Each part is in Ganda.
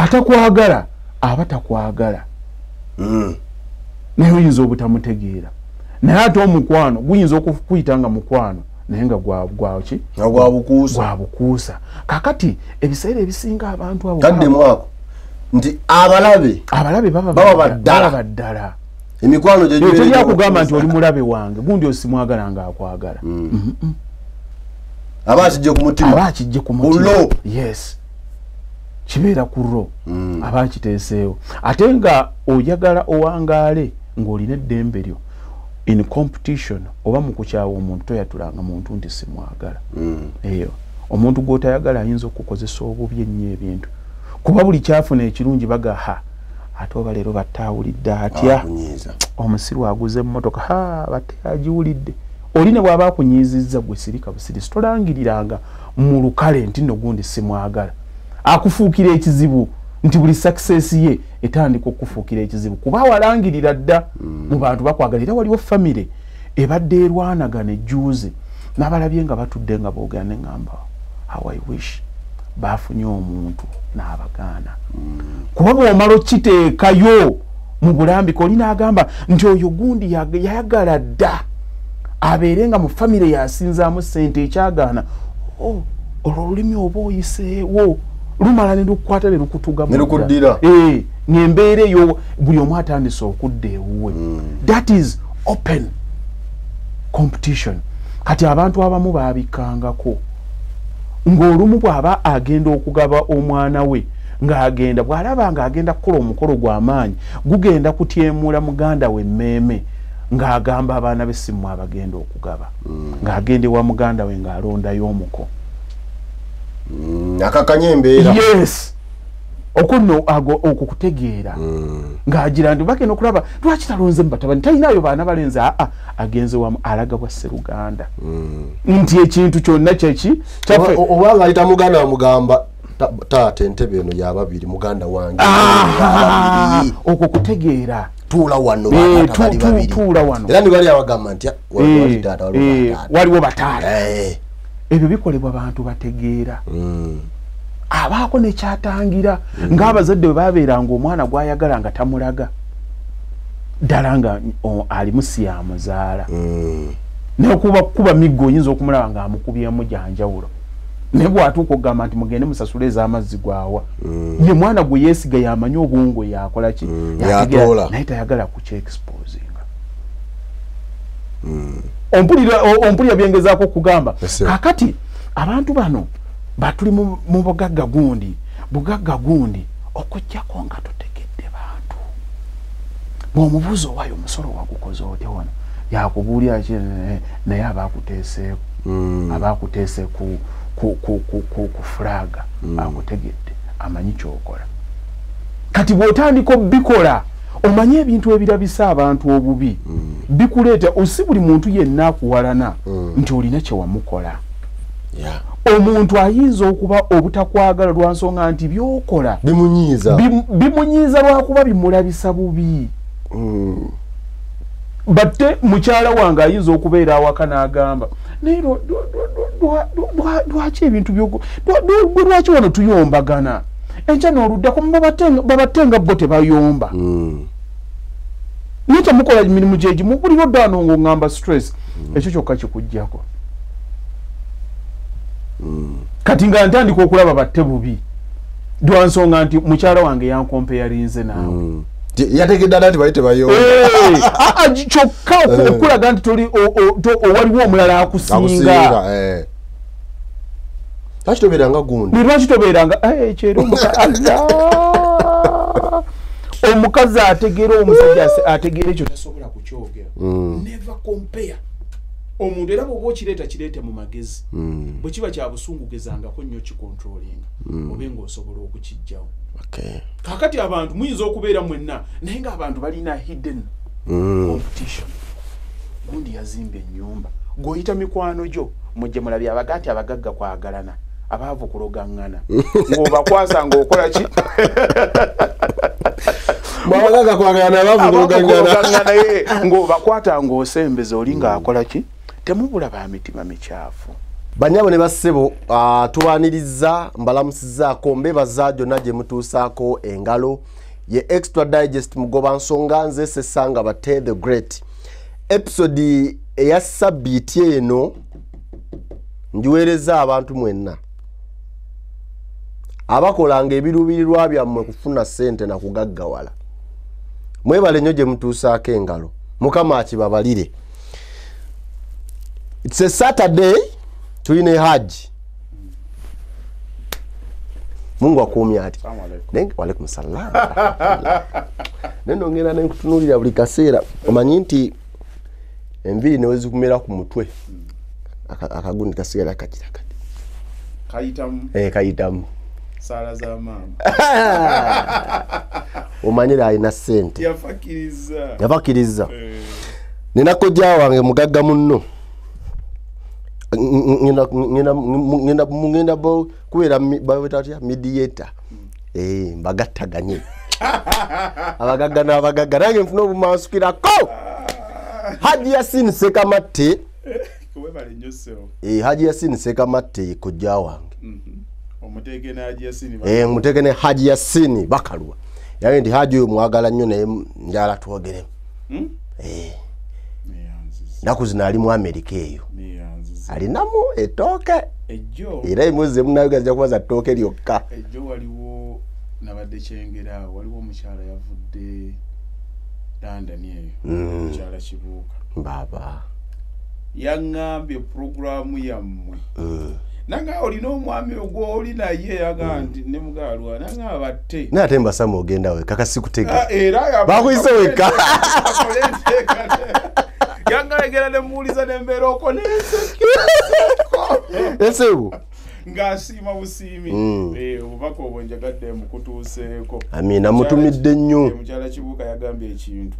Atakwagala aba takwagala. Naye oyinza obutamutegeera. Naye ate omukwano guyinza okukuyita nga mukwano naye nga gwaki? Gwa bukuusa. Kakati ebiseera ebisinga abantu abo kaddemu ako nti abalabe baba baddala. Emikwano gye kugamba nti oli mulabe wange gundi osimwagala nga akwagala. Aba akijje ku mutima. Aba akijje ku mutima. Yes. Kibeera ku ro. Aba akiteeseewo. Ate nga oyagala owangaale ng'olina eddembe lyo in competition oba mu kukyawa omuntu toyatulanga muntu nti simwagala. Eyo omuntu gw'otayagala ayinza okukozesa obubi ennyo ebintu. Kuba buli kyafuna ekirungi bagaha ate oba leero battaawulidde atya omusiru aguze emmotoka ha batte agiwulidde. Oli ne bw'aba akunyiizizza gwe sirika busirisi tolangiriranga mu lukale nti nno gundi simwagala. Akufuukira ekizibu nti buli success ye etandika okufuukira ekizibu kuba walangirira dda mu bantu bakwagala. Era waliwo famire ebadde erwanagana ejjuuze n'abalabye nga batudde nga boogera ne ŋŋamba how I wish bafunye omuntu n'abagaana. Kuba bw'omala okiteekayo mu bulambika oli n'agamba nti oyo gundi yayagala dda abeere nga mu famire yasinzaamu ssente ekyagaana. Olwo olulimi oba oyiseewo lumala ne lukukwata ne lukutuga ne lukuddira. Ng'embeera eyo buli omu atandise okudda ewuwe. That is open competition. Kati abantu abamu baabikangako ng'olumu bw'aba agenda okugaba omwana we ng'agenda bw'alaba ng'agenda kukola omukolo gw'amaanyi gugenda kutyemula muganda we emmeeme ng'agamba abaana be si mmwe abagenda okugaba. Ng'agenda ewa muganda we ng'alondayo omuko. Akakanya embeera. Yes. Okuno ago okukutegeera. Ng'agira nti bagenda okulaba lwaki talonze mu batabani talinayo baana balenzi aa agenze wamu alaga bwa sseruganda. Nti ekintu kyonna kyeki kyaffe oba ng'ayita muganda wamugamba taata entebe eno y'ababiri muganda wange. Okwo kutegeera. Tuula wano bataata bali babiri. Tuula wano. Era ne bali abagamba nti waliwo bataata. Ebyo bikolebwa bantu bategeera. Abaako nekyatangira ng'abazadde bwe babeeranga omwana gw'ayagala nga tamulaga ddala nga ali musi yamuzaala. Naye kuba miggo oyinza okumulaba ng'amukubyemu gyanjawulo. Naye bw'atuuka okugamba nti mugende musasule ez'amazzi gwawa. Ye mwana gwe yeesiga yamanyi obwongo yakola ki? Yatoola. Naye tayagala kukyexposinga. Ompulira byengezaako okugamba. Kakati abantu bano batuli mu bugagga gundi okuggyako nga totegedde bantu. Bw'omubuuza owaayo omusolo wagukoze otya wano yakubuulira ki naye aba akuteeseeko. Aba akuteese ku fulaga akutegedde amanyi ky'okola. Kati bw'otandika obikola omanye ebintu ebirabisa abantu obubi bikuleeta osi buli muntu yenna akuwalana nti olina kye wamukola. Omuntu ayinza okuba obutakwagala lwa nsonga nti by'okola bimunyiiza. Bimunyiiza lwakuba bimulabisa bubi. Batte mukyala wange ayinza okubeera awaka n'agamba naye lwaki ebintu lwaki wano tuyombagana enkya n'oluddako babatte nga bo tebayomba. Naye temukola mirimu gyegimu buli lwodda wano ng'oŋŋamba stress ekyo kyokka kikuggyako. Kati nga ntandika okulaba batte bubi lwa nsonga nti mukyala wange yankompeyarinze naawe. Yategedde dda nti bali tebayomba. Kyokka okulaga nti toli waliwo omulala akusinga. Lwaki tobeeranga gundi? Lwaki tobeeranga kyero omukazi ategeera omusajja ategeera ekyo tasobola kukyogera. Never compare. Omuntu era bw'oba okireeta kireete mu magezi. Bwe kiba kya busungu gezangako nnyo kikontrolinga obe ng'osobola okukiggyawo. Kakati abantu muyinza okubeera mwenna naye ng'abantu balina hidden competition. Gundi yazimba ennyumba gw'oyita mikwano gyo mujje mulabye abaga nti abagagga kwagalana abaavu kulogaŋŋana ng'obakwasa ng'okola ki? Abagagga kwagalana abaavu kulogaŋŋana ng'obakwata ng'osembeza oli ng'akola ki? Temubula ba mitima mikyafu. Banyabo ne bassebo, tubaniriza mbalamusizaako mbebaza gyonna gye mutuusaako engalo ye Extra Digest mugoba nsonga nze Sesanga Bate the Great. Episode eya sabbiiti eno njiweereza abantu mwenna abakolanga ebiruubirirwa byammwe kufuna ssente na kugaggawala. Mwebale nnyo gye mutuusaako engalo, Mukama akibabalire. It's a Saturday, tulina Haji. Mungu akuumye ati. Waalaikum salaam. Neno ngenda nenkutunuulira buli kaseera omanyi nti enviiri ne wezikumera ku mutwe akagundi kasigala kagira kati kayitamu, kayitamu sala za mama. Omanyira alina ssente yafakiriza. Nina kojja wange mugagga munno, ngenda kubeera batatya mediator, mbagattaganye abagagga n'abagagga nange nfuna obumansukirako. Haji Yasin Sekamatte, Haji Yasin Sekamatte kojja wange, muteeke ne Haji Yasin Bakalwa. Yaani nti Haji oyo mwagala nnyo naye njala twogeremu. Nnaku zino ali mu Amerika eyo alinamu ettooke era emwezi emunayo ajja kubaza ttooke lyokka. Ejjo waliwo nabadde Kyengera, waliwo omukyala yavudde London eyo, omukyala Kibuuka baba yaŋŋambye puroguraamu yammwe nanga olina omwami ogwoli naye yaga nti ne mugaalwa nanga batte naye ate mbasama ogenda wekka kasikutega era bakuyise wekka yangalegera ne muwuliza nembeera okwo nenseko esebu ng'asiima busiimi. Obubaka obwo njagadde mukutuuseeko. Amiina, mutumidde nnyo. Mukyala Kibuuka yagambye ekintu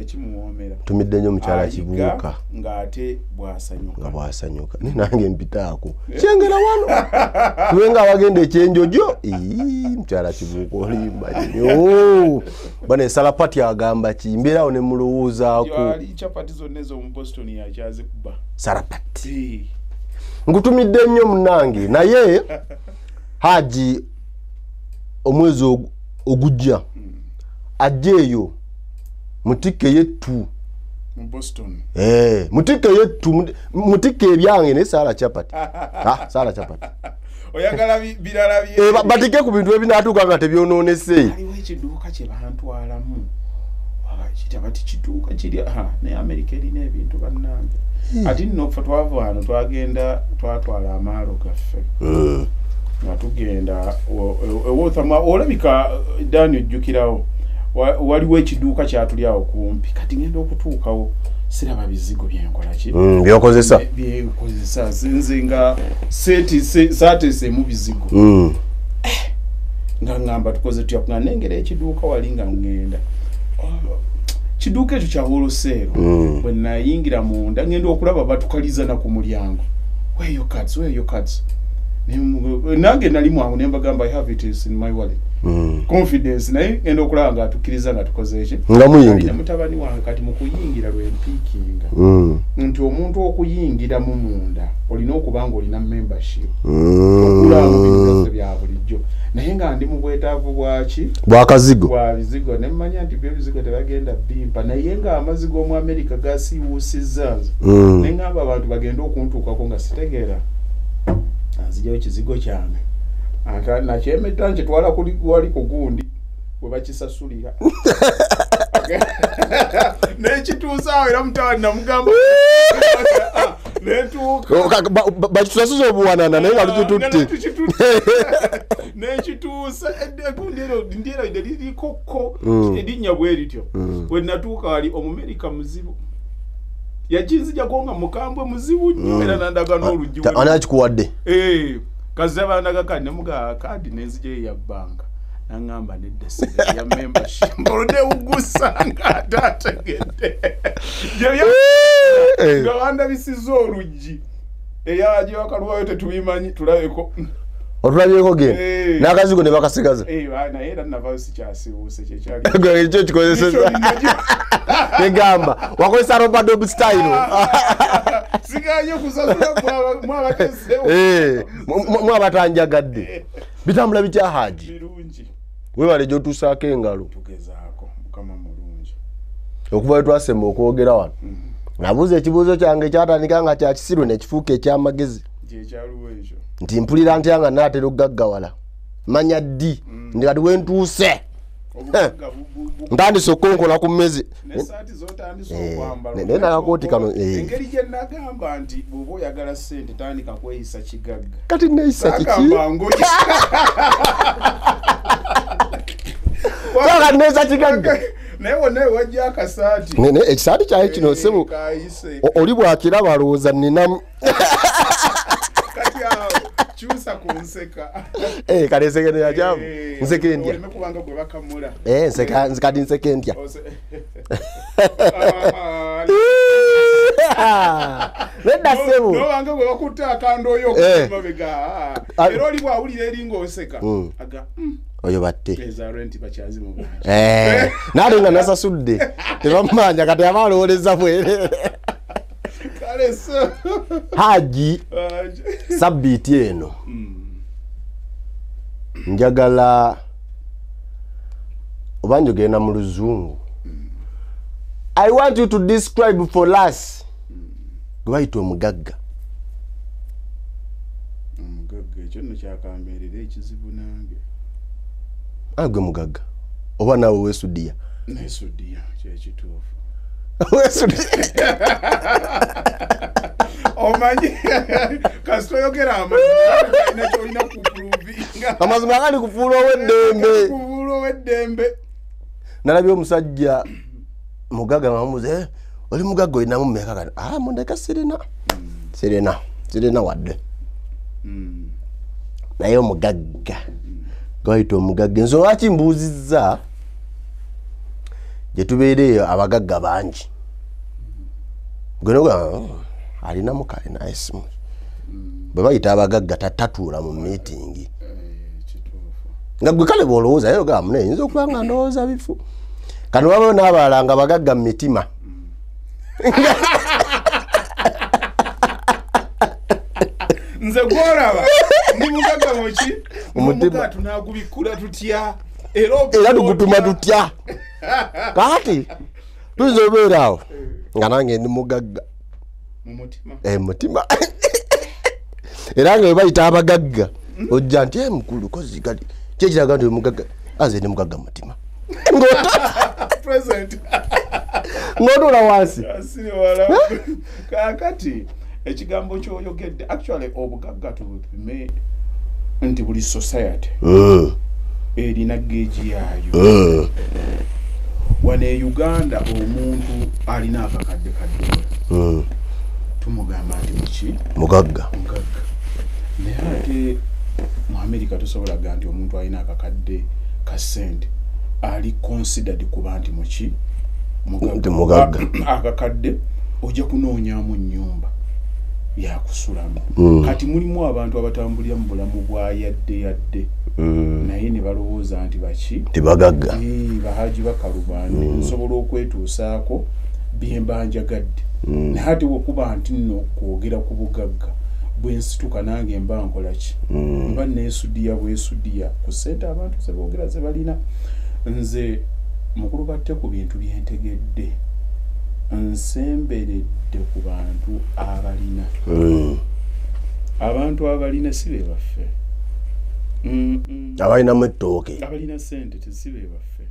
kimuwoomera. Tumidde nnyo mukyala Kibuuka ng'ate bw'asanyuka. Nga bw'asanyuka. Naye nange mpitaako Kyengera wano tube nga abagenda ekyenjojo. Mukyala Kibuuka olimba nnyo. Bano Salapati agamba ki? Mbeerawo ne mulowoozaako. Ali chapati zonna ez'omu Boston yakyazikuba. Salapati. Nkutumidde nnyo munnange naye Haji omwezi ogujja ajja eyo mutikke yettu mu Boston. Mutikke yettu, mutikke ebyange naye sala chapati. Sala chapati. Oyagala birala bye. Batike ku bintu ebinaatuuka nga tebyonoonese. Waliwo ekiduuka kye bantwalamu. Kitabati kiduuka kiri naye Amerika erina ebintu bannange. Ati nno ffe twava wano twagenda twatwala amaalo gaffe nga tugenda ewothama olabika Dani ojjukirawo waliwo ekiduuka kyatuli awo kumpi. Kati ngenda okutuukawo siraba bizigo byenkola ki byokozesa byekozesa nze nga saateeseemu bizigo nga ngamba tukoze tutya nga nengera ekiduuka wali nga ngenda kiduuka ekyo kya wholesale. Bwe nayingira munda ngenda okulaba batukaliza na ku mulyango, where your cards, where your cards. Nange nali mwangu ne mbagamba I have it is in my wallet. Confidence naye ngenda okulaba nga atukkiriza nga tukoze eki nga muyingira mutabani wange. Kati mu kuyingira lwe mpiikinga nti omuntu okuyingira mu munda olina okuba nga olina membership okulaba mu bintu byaffe bya bulijjo naye nga ndi mu bwetaavu bwaki bwakazigo bwa bizigo ne mmanya nti byo bizigo tebagenda bimpa naye nga amazzi g'omu Amerika gasiiwuusizza nze ne ngamba abantu bagenda okuntuukako nga sitegeera nzijayo kizigo kyange nakyemetta nkitwala wali ku gundi we bakisasulira nekituusa awo era mutabani namugamba netuuka bakitusasuza obuwanana naye nga lukitutte nekituusa egundi ero ndyerabidde lirikokko erinnya bwe lityo. Bwe natuuka wali Omumerika muzibu yakinzijako nga mukambwe muzibu nnyo era nandaga n'oluggi ani akikuwadde kazza bandaga kadi nemugaa kadi nenzija eya banka nangamba nedda ya membership oludde nga atategedde nga bandabisizza oluggi eyagiwakalwayo tetubimanyi tulabeko. Otulabyeko genda n'akazigo ne bakasigaza. Naye era navaayo sikyasiwuuse kyekyali ekyo kikozeseza negamba wakozesa Robert style siganye kusasula mwabatesewo mwabatanjagadde. Bitambula bitya Haji? Birungi. Webale gy'otuusaako engalo. Tugezaako, Mukama mulungi. Okuva we twasemba okwogera wano nabuuza ekibuuzo kyange kyatandika nga kya kisiru nekifuuka ekyamagezi. Kyekyaliwo ekyo nti mpulira ntya nga naatera okugaggawala manya ddi nti kati wentuuse ntandise okukonkola ku mmezi n'essaati z'otandise okwambala naye nakakooti kano engeri gye nagamba nti bw'oba oyagala ssente tandika kweyisa kigagga. Kati neeyisa kiki? Kati neeyisa kigagga naye wonna wewajja akasaati ekisaati kyaye kino ssebo oli bw'akiraba alowooza nninamu. Kati awo kyusa ku nseka. Kale enseka eno yakyamu nseka entya oleme kubanga gwe bakamula. Kati nseka entya nedda ssebo nobanga gwe bakutte akando oyo okumabega era oli bw'awulira eri ng'oseka aga oyo batte eza renti bakyazimu bangi naate nga nasasudde tebamumanja kati aba alowooleza bwerere. Kale so Haji sabbiiti eno njagala oba njogenda mu luzungu. I want you to describe for us gwe bayita omugagga. Omugagga ekyo nno kyakambeerera ekizibu nange. Gwe mugagga oba naawe weesudiya? Neesudiya kyekituufu. Weesudiya omanyi kasita oyogera amazima kyolina kuprovinga. Amazima agali kufuula ow'eddembe. Kufuula ow'eddembe. Nalabye omusajja mugagga nga oli mugagga olinamu mmeka? Kati mundeka sirina sirina wadde. Naye omugagga gwe bayita omugagga ensonga lwaki mbuuzizza gye tubeera eyo abagagga bangi gwe nogamba alinamu kale naye simu bwe bayita abagagga tatuula mu miitingi nga gwe kale bw'olowooza naye ogamba munaye nyinza okuba nga ndowooza bifu. Kano wabayo n'abalala nga bagagga mu mitima. Nze gwolaba ndi mugagga muki? Mumutima tunagubikkula tutya era tugutuma tutya. Kaati tuyinza obeera awo nga nange ndi mugagga mu mutima era nga bwe bayita abagagga ojja nti mukulu kozi kati ki ekiraga nti oli mugagga? Nze ndi mugagga mu mutima. Ng'otuula wansi. Kaakati ekigambo ky'oyogedde actually obugagga tubupime nti buli society erina geegi yaayo. Wano e Uganda omuntu alina akakadde kaddola tumugamba nti muki? Mugagga. Mugagga. Naye ate mu America tosobola gamba nti omuntu alina akakadde ka ssente ali considered kuba nti muki? Mugagga. Akakadde ojja kunoonyaamu nnyumba yakusulamu. Kati mulimu abantu abatambulira mu bulamu bwa yadde yadde naye ne balowooza nti baki? Tibagagga. Bahaji bakalubande nsobola okwetuusaako bye mba njagadde. Naye ate bw'okuba nti nno kwogera ku bugagga bwe nsituka nange mba nkola ki? Mba neesudiya bwesudiya ku ssente abantu ze boogera ze balina. Nze mukulu batte ku bintu bye ntegedde nsemberedde ku bantu abalina. Abantu abalina si be baffe. Abalinamu ettooke. Abalina ssente tesi be baffe.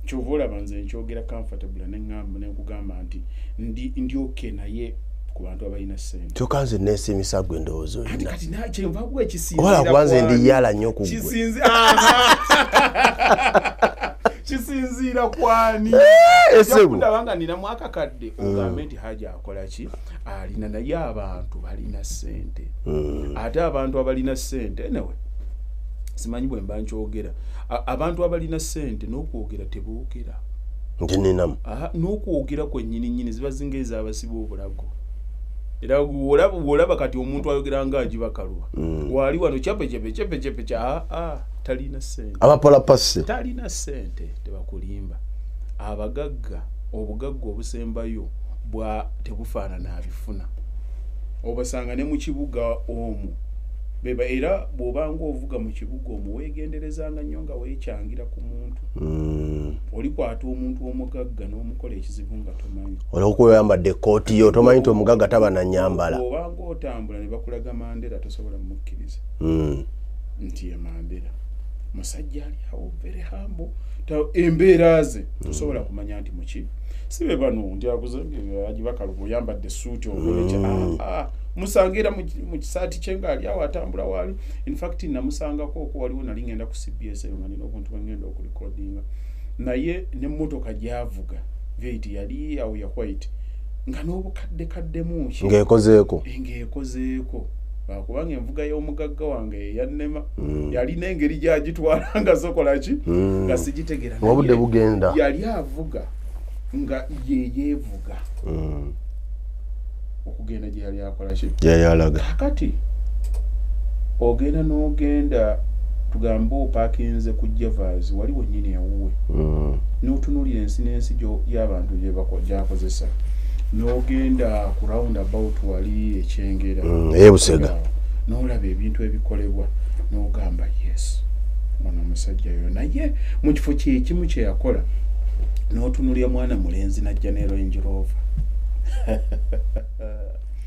Kyova olaba nze nkyogera comfortable ne ŋŋamba ne nkugamba nti ndi okay naye ku bantu abalina ssente. Kyokka nze neesiimisa gwe ndowooza olina. Kati kyenva gwe kisinziira. Oba kuba nze ndi yala nnyo ku ggwe. Kisinziira kwani? Ndaba nga ninamu akakadde ogambe nti Haji akola ki? Alina naye abantu balina ssente. Ate abantu abalina ssente anyway simanyi bwe mba nkyogera abantu abalina ssente n'okwogera teboogera. Nti ninamu. N'okwogera kwennyini nnyini ziba zinga ez'abasiba obulago. Era wolaba kati omuntu ayogera nga Agibakaluba wali wano chape chape chape chape cha talina sente. Abapola passe talina sente, tebakulimba. Abagagga obugagga obusembayo bwa tebufaanana abifuna, obasanga ne mu kibuga omwo beba. Era bw'obanga ovuga mu kibuga omwo weegenderezanga nnyo nga weekyangira ku muntu. Olikwata omuntu omugagga n'omukola ekizibu nga tomanyi, olwokuba oyambadde ekkooti yo tomanyi nti omugagga taba na nnyambala. Bw'obanga otambula ne bakulaga Mandela tosobola mumukkiriza nti ye Mandela. Musajja ali awo very humble, embeera ze tosobola kumanya nti muki si be bano nti akuze Agibakaluba oyambadde essuuti okoleki. Musangira mu kisaati kye ng'ali awo atambula waali. In fact namusangako okwo, waliwo nali ngenda ku CBS eyo nga nina obuntu bwe ngenda okurekodinga naye, n'emmotoka gy'avuga V8 yali awo ya white nga n'obukadde kaddemu ki ng'ekozeeko. Ng'ekozeeko, lwakubanga envuga y'omugagga wange eyannema yalina engeri gy'agitwala nga sokola ki nga sigitegera. Obudde bugenda. Yali avuga nga ye yeevuga okugenda gye yali akola ki, gyeyali alaga. Kakati ogenda n'ogenda, tugambe opaakinze ku Javas wali wennyini ewuwe, n'otunuulira ensi n'ensi y'abantu gy'akozesa, n'ogenda ku round about wali ekyengera Ebusega, n'olaba ebintu ebikolebwa n'ogamba yes, ono omusajja yo. Naye mu kifo kyekimu kye yakola n'otunulira mwana mulenzi najja ne Range Rover.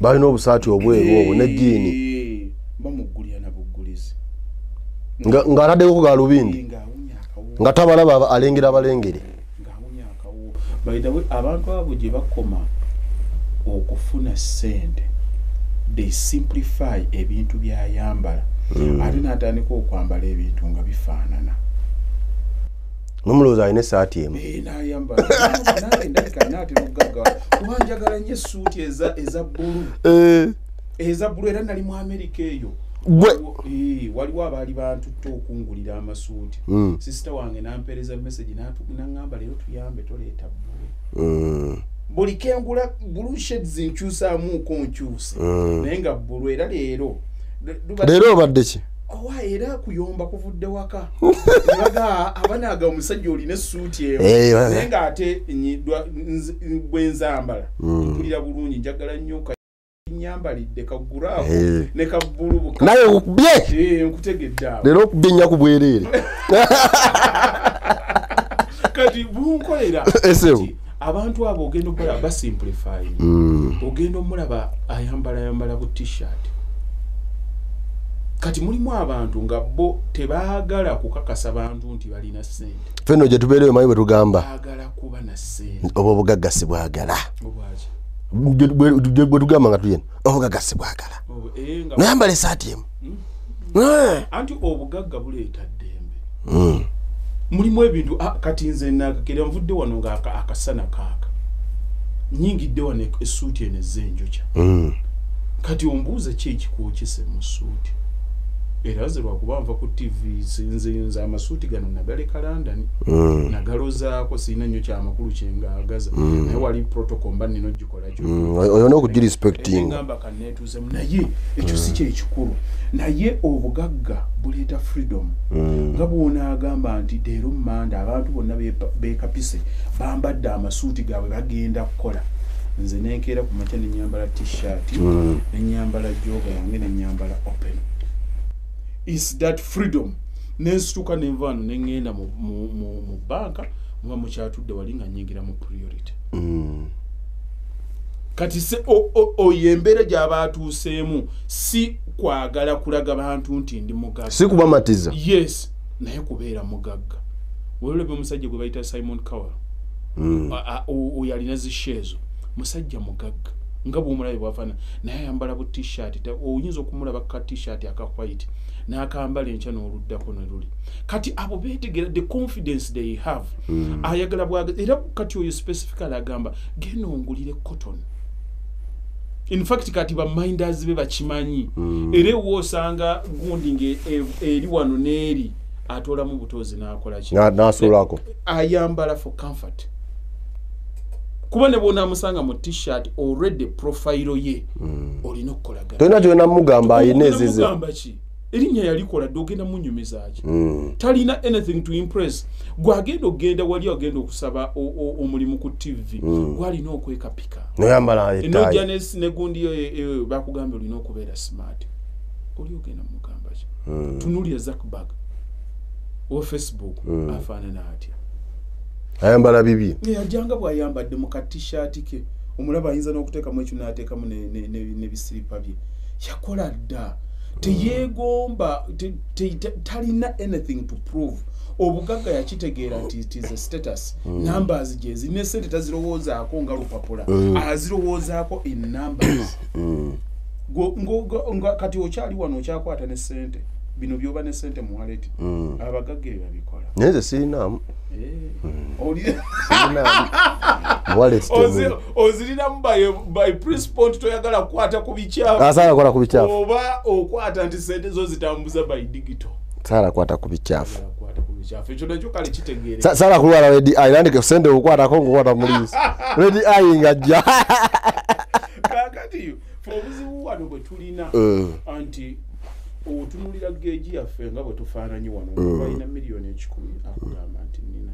Balina obusaati obweru obwo ne jjiini. Bamugulira na buggulizi. Ng'ataddeko galubindi, ng'awunya akawuwo, nga tabalaba, alengera abalengere. Ng'awunya akawuwo. By the way, abantu abo gye bakoma okufuna ssente, they simplify ebintu byayambala, ate n'atandika okwambala ebintu nga bifaanana. Nomulowooza alina essaati emu. N'ayambala nange ndabika naatera okugaggawa kuba njagala nnyo essuuti eza bbulu, eza bbulu. Era nali mu Amerika eyo. Gwe. Waliwo abaali bantutte okungulira amasuuti. Sister wange nampeereza message naŋŋamba leero tuyambe toleeta bbulu. Buli kengula blue shades nkyusaamuuko nkyuse, naye nga bbulu. Era leero Leero obadde ki? Owa era kuyomba kuvudde waka, baga abanaaga omusajja olina essuuti emu, naye ng'ate bwe nzambala mpulira bulungi. Njagala nnyo nyambalidde kaguraafu ne kabbulu buka. Naye okubye. Nkutegedde awo. Leero okubye nnya ku bwereere. Kati bunkolera. Esewo. Nti abantu abo ogenda okulaba basimplifying, ogenda omulaba ayambala yambala bu T-shirt. Kati mulimu abantu nga bo tebaagala kukakasa bantu nti balina ssente. Fenno gye tubeereyo manyi bwe tugamba. Baagala kuba na ssente. Oba obugagga si bwagala. Obwaki? Bwe tugamba nga tuli eno, obugagga si bwagala. Nayambala esaati emu. Anti obugagga buleeta ddembe. Mulimu ebintu kati nze nakakera nvudde wano nga akasana kaaka, nyingidde wano essuuti eno ezze enjokya. Kati ombuuze ki ekikuokise mu ssuuti? Era nze lwakuba nva ku TV, nze amasuuti gano nagaleka London, nagalozaako, sirina nnyo kyamakulu kyengaagaza, naye wali protocol mba nina ogikola kyo. Olina okugirespectinga. Ngamba kaneetuuzemu, naye ekyo si kyekikulu. Naye obugagga buleeta freedom, nga bw'onaagamba nti leero manda abantu bonna beekapise bambadde amasuuti gaabwe bagenda kukola, nze nenkeera ku makya nenyambala T-shirt, nenyambala jogger yange, nenyambala open. Is that freedom. Nensituka nenva wano neŋŋenda mu banka muba mukyatudde wali nga nyingira mu priority. Kati se oyo embeera gy'aba atuuseemu si kwagala kulaga bantu nti ndi mugagga. Si kubamatiza. Yes, naye kubeera mugagga. Weolebe omusajja gwe bayita Simon Cowell. Oyo alina zisheezo, musajja mugagga nga bwomulabe bwafaana, naye ayambala bu T-shirt. Oyinza okumulaba ka T-shirt aka white n'akambala enkya n'oluddako ne luli. Kati abo beetegera the confidence they have. Ayagala bwaga. Era kati oyo specifically agamba genda ongulire cotton. In fact kati baminders be bakimanyi. Era ewo osanga gundi nge eri wano n'eri atoolamu butozi n'akola ki. N'asuulako. Ayambala for comfort. Kuba ne bw'onaamusanga mu T-shirt, already profile ye olina okukolagana. Tolina kyolina mugamba, ayina ezize. Mugamba ki? Erinnya yalikola dde, ogenda munyumiza ki? Talina anything to impress. Gwagenda ogenda wali ogenda okusaba omulimu ku TV, gwalina okwekapika, noyambala enojja ettaayi. Negundi bakugambye olina okubeera smart, oli ogenda mugamba ki? Tunulira Zuckerberg owa Facebook, afaanana atya? Ayambala bibi. Yajjanga bw'ayambadde mu ka T-shirt ke, omulaba ayinza n'okuteekamu ekyo n'ateekamu n'ebisiripa bye. Yakola dda, teyeegomba, talina anything to prove. Obugagga yakitegeera nti it is a status, numbers gyezi ne sente tazirowoozaako nga lupapula, azirowoozaako in numbers. Nga kati okyali wano okyakwata ne sente, bino byoba ne sente mu wallet, abagagga ebyo babikola. Naye nze sirinaamu. Oli- Sirinaamu wallet, temuli. Ozirinamu by principle nti toyagala kukwata ku bikyafu. Asaala kukwata ku bikyafu. Oba okwata nti sente zo zitambuza by digital. Saala kukwata ku bikyafu. Kwata ku bikyafu, ekyo nakyo kale kitegeere. Saala kulwala red eye, nandike sente okukwatako ngaokwata muliisi, red eye ngajja. Kakati fe obuzibu wano bwe tulina nti otunulira geegi yaffe nga bwe tufaananyi wano, balina 100,000,000 akugamba nti nina,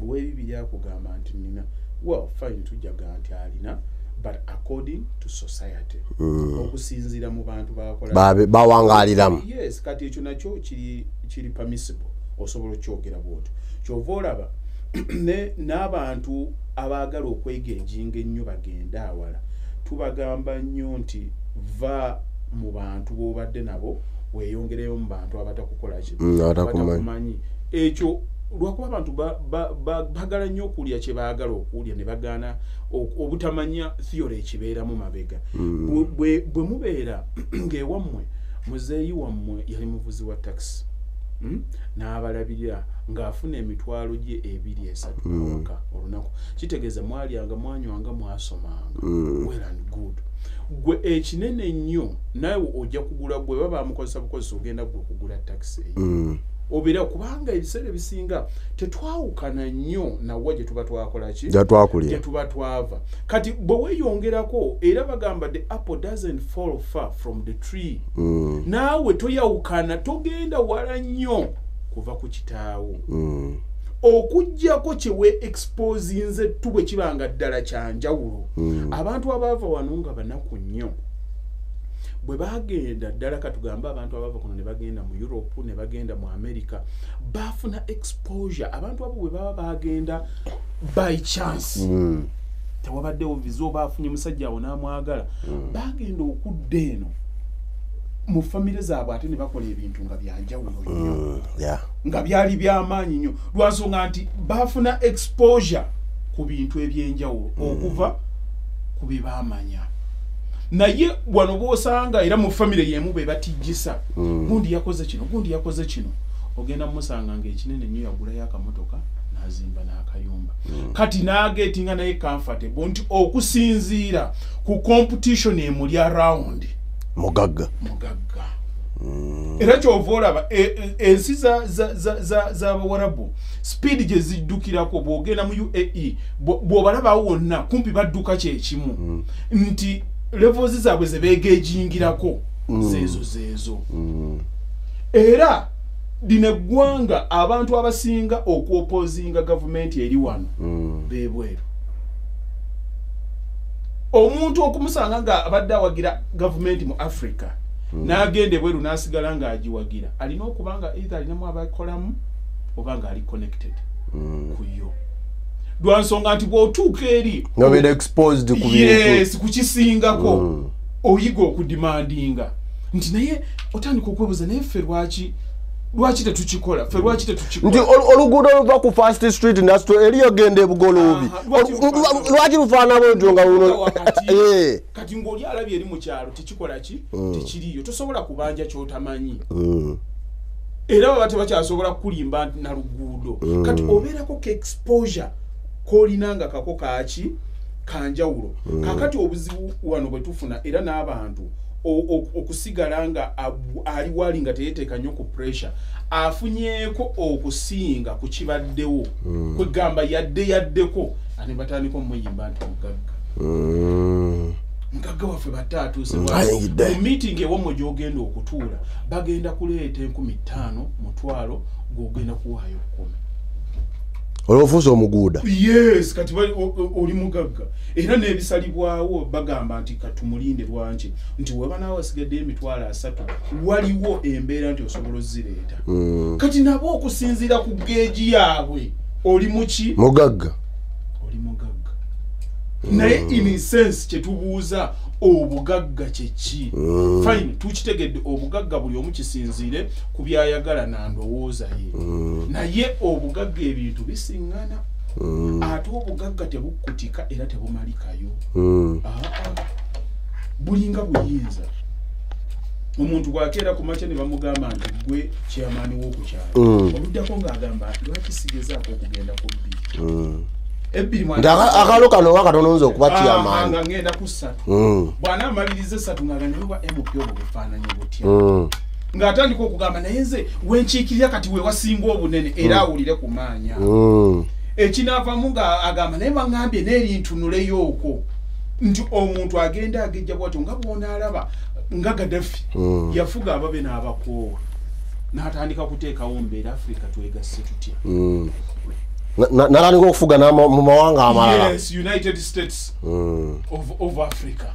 ow'ebibiri akugamba nti nina. Well, fine, tujjaga nti alina, but according to society, okusinziira mu bantu bakola Bawangaliramu. Yes, kati ekyo nakyo kiri permissible, osobola okyogera bwotyo. Kyova olaba n'abantu abaagala okwegejinga ennyo bagende awala, tubagamba nnyo nti va mu bantu b'obadde nabo, weeyongereyo mu bantu abatakukola ki? Abatakumanyi. Abatakumanyi. Ekyo lwakuba abantu bagala nnyo okulya kye baagala okulya, ne bagaana obutamanya theory ekibeeramu mabega. Bwe mubeera ng'ewammwe muzeeyi wammwe yali muvuzi wa taxi, N'abalabirira ng'afuna emitwalo gye ebiri esatu awaka olunaku, kitegeeza mwalyanga, mwanywanga, mwasomanga. Well and good. Gwe ekinene ennyo naawe ojja kugula, gwe baba bamukozesa bukozesa, ogenda gwe okugula taxi eyo. Obeera kubanga ebiseera ebisinga tetwawukana nnyo nawa gye tuba twakola ki, gye twakulira, gye tuba twava. Kati bwe weeyongerako, era bagamba the apple doesn't fall far from the tree. Naawe toyawukana, togenda wala nnyo kuva ku kitaawo, okugjako kye we exposinze tu bwe kiba nga ddala kyanjawulo. Abantu abaava wano nga banaku nnyo, bwe bagenda ddala, katugambe abantu abava kuno ne bagenda mu Europe, ne bagenda mu America, bafuna exposure. Abantu abo bwe baba bagenda by chance, tewabaddewo visa, oba afunye musajja awo n'amwagala, bagenda okudda eno mu famire zaabwe ate ne bakola ebintu nga byanjawulo nnyo, nga byali byamaanyi nnyo, lwansonga nti bafuna exposure ku bintu ebyenjawulo okuva ku bye baamanya. Naye wano bwosanga era mu famire yemu be batijjisa, gundi yakoze kino, gundi yakoze kino, ogenda mumusanga ngaekinene nnyo yagulayo akamotoka n'azimba n'akayumba. Kati n'agetinga naye comfortable nti okusinziira ku competition emuli around, mugagga. Mugagga. Era kyova olaba ensi z'abawarabu speed gye ziddukirako, bw'ogenda mu UAE, bw'obalabawo wonna kumpi badduka kyekimu, nti levels zaabwe ze beegejingirako zeezo zeezo. Era lino eggwanga abantu abasinga okwopozinga gavumenti eri wano bebweru. Omuntu okumusanga nga abadde awagira gavumenti mu Africa, n'agenda ebweru n'asigala ng'agiwagira, alina okuba nga either alinamu abakolamu oba ng'ali connected ku yo, lwansonga nti bw'otuuka eri nobeera exposed ku bintu. Yes, kukisingako oyiga okudimandinga nti naye otandika okwebuuza, naye ffe lwaki tetukikola, ffe lwaki nti tetukikola? Oluguudo oluva ku First Street Industry eriyo genda ebugoloobi, Aha, lwaki lufaanana? Lwaki lufaanana bwetyo nga luno? Wakati. Kati ng'oli alabye eri mu kyalo tekikola ki, tekiriyo, tosobola kubanja kyotamanyi. Era baba tebakyasobola kukulimba na luguudo. Kati obeerako ka exposure k'olina nga kako kaki kanjawulo. Kakati obuzibu wano bwe tufuna era n'abantu okusigala nga ali wali nga teyeteeka nnyo ku pressure, afunyeeko okusinga ku kibaddewo, kwegamba yadde yaddeko ate batandika omuyimba nti mugagga. Mugagga waffe batte atuuse mu meeting ewammwe gy'ogenda okutuula, bagenda kuleeta 5,000 mutwalo gw'ogenda kuwaayo 10. Olwofuusa omuguuda. Yes, kati oli mugagga. Era n'ebisalibwawo bagamba nti katumulinde lwanki nti weba naawe wasigaddeyo 30,000 waliwo embeera nti osobola ozireeta. Kati nabo okusinziira ku geegi yaabwe oli muki? Mugagga. Oli mugagga. Naye in sense kyetubuuza obugagga kye ki? Fine, tukitegedde obugagga buli omu kisinziire ku byayagala na ndowooza ye. Naye obugagga ebintu bisiŋŋana. Ate obugagga tebukkutika era tebumalikayo. Bulinga buyinza. Omuntu bw'akeera ku makya ne bamugamba nti gwe chairman w'okukyalo. Oluddako ng'agamba lwaki sigezaako okugenda ku bbiri. Akalo kano wakatono nze okuba chairman. Nga ngenda ku 3. Bw'anaamaliriza 3 ng'agamba oba MP obwo bufaananye butya. Ng'atandika okugamba naye nze wenkiikirira kati we wasinga obunene era awulire ku maanya. Ekinaavamu ng'agamba naye baŋŋambye n'erintunuleyo okwo nti omuntu agenda agejja bw'atyo nga bw'onaalaba nga Gaddafi yafuga ababe n'abakoowa n'atandika kuteekawo mbeera Afrika twegasse tutya. Natandika okufuga mu mawanga amalala. Yes, United States of Africa.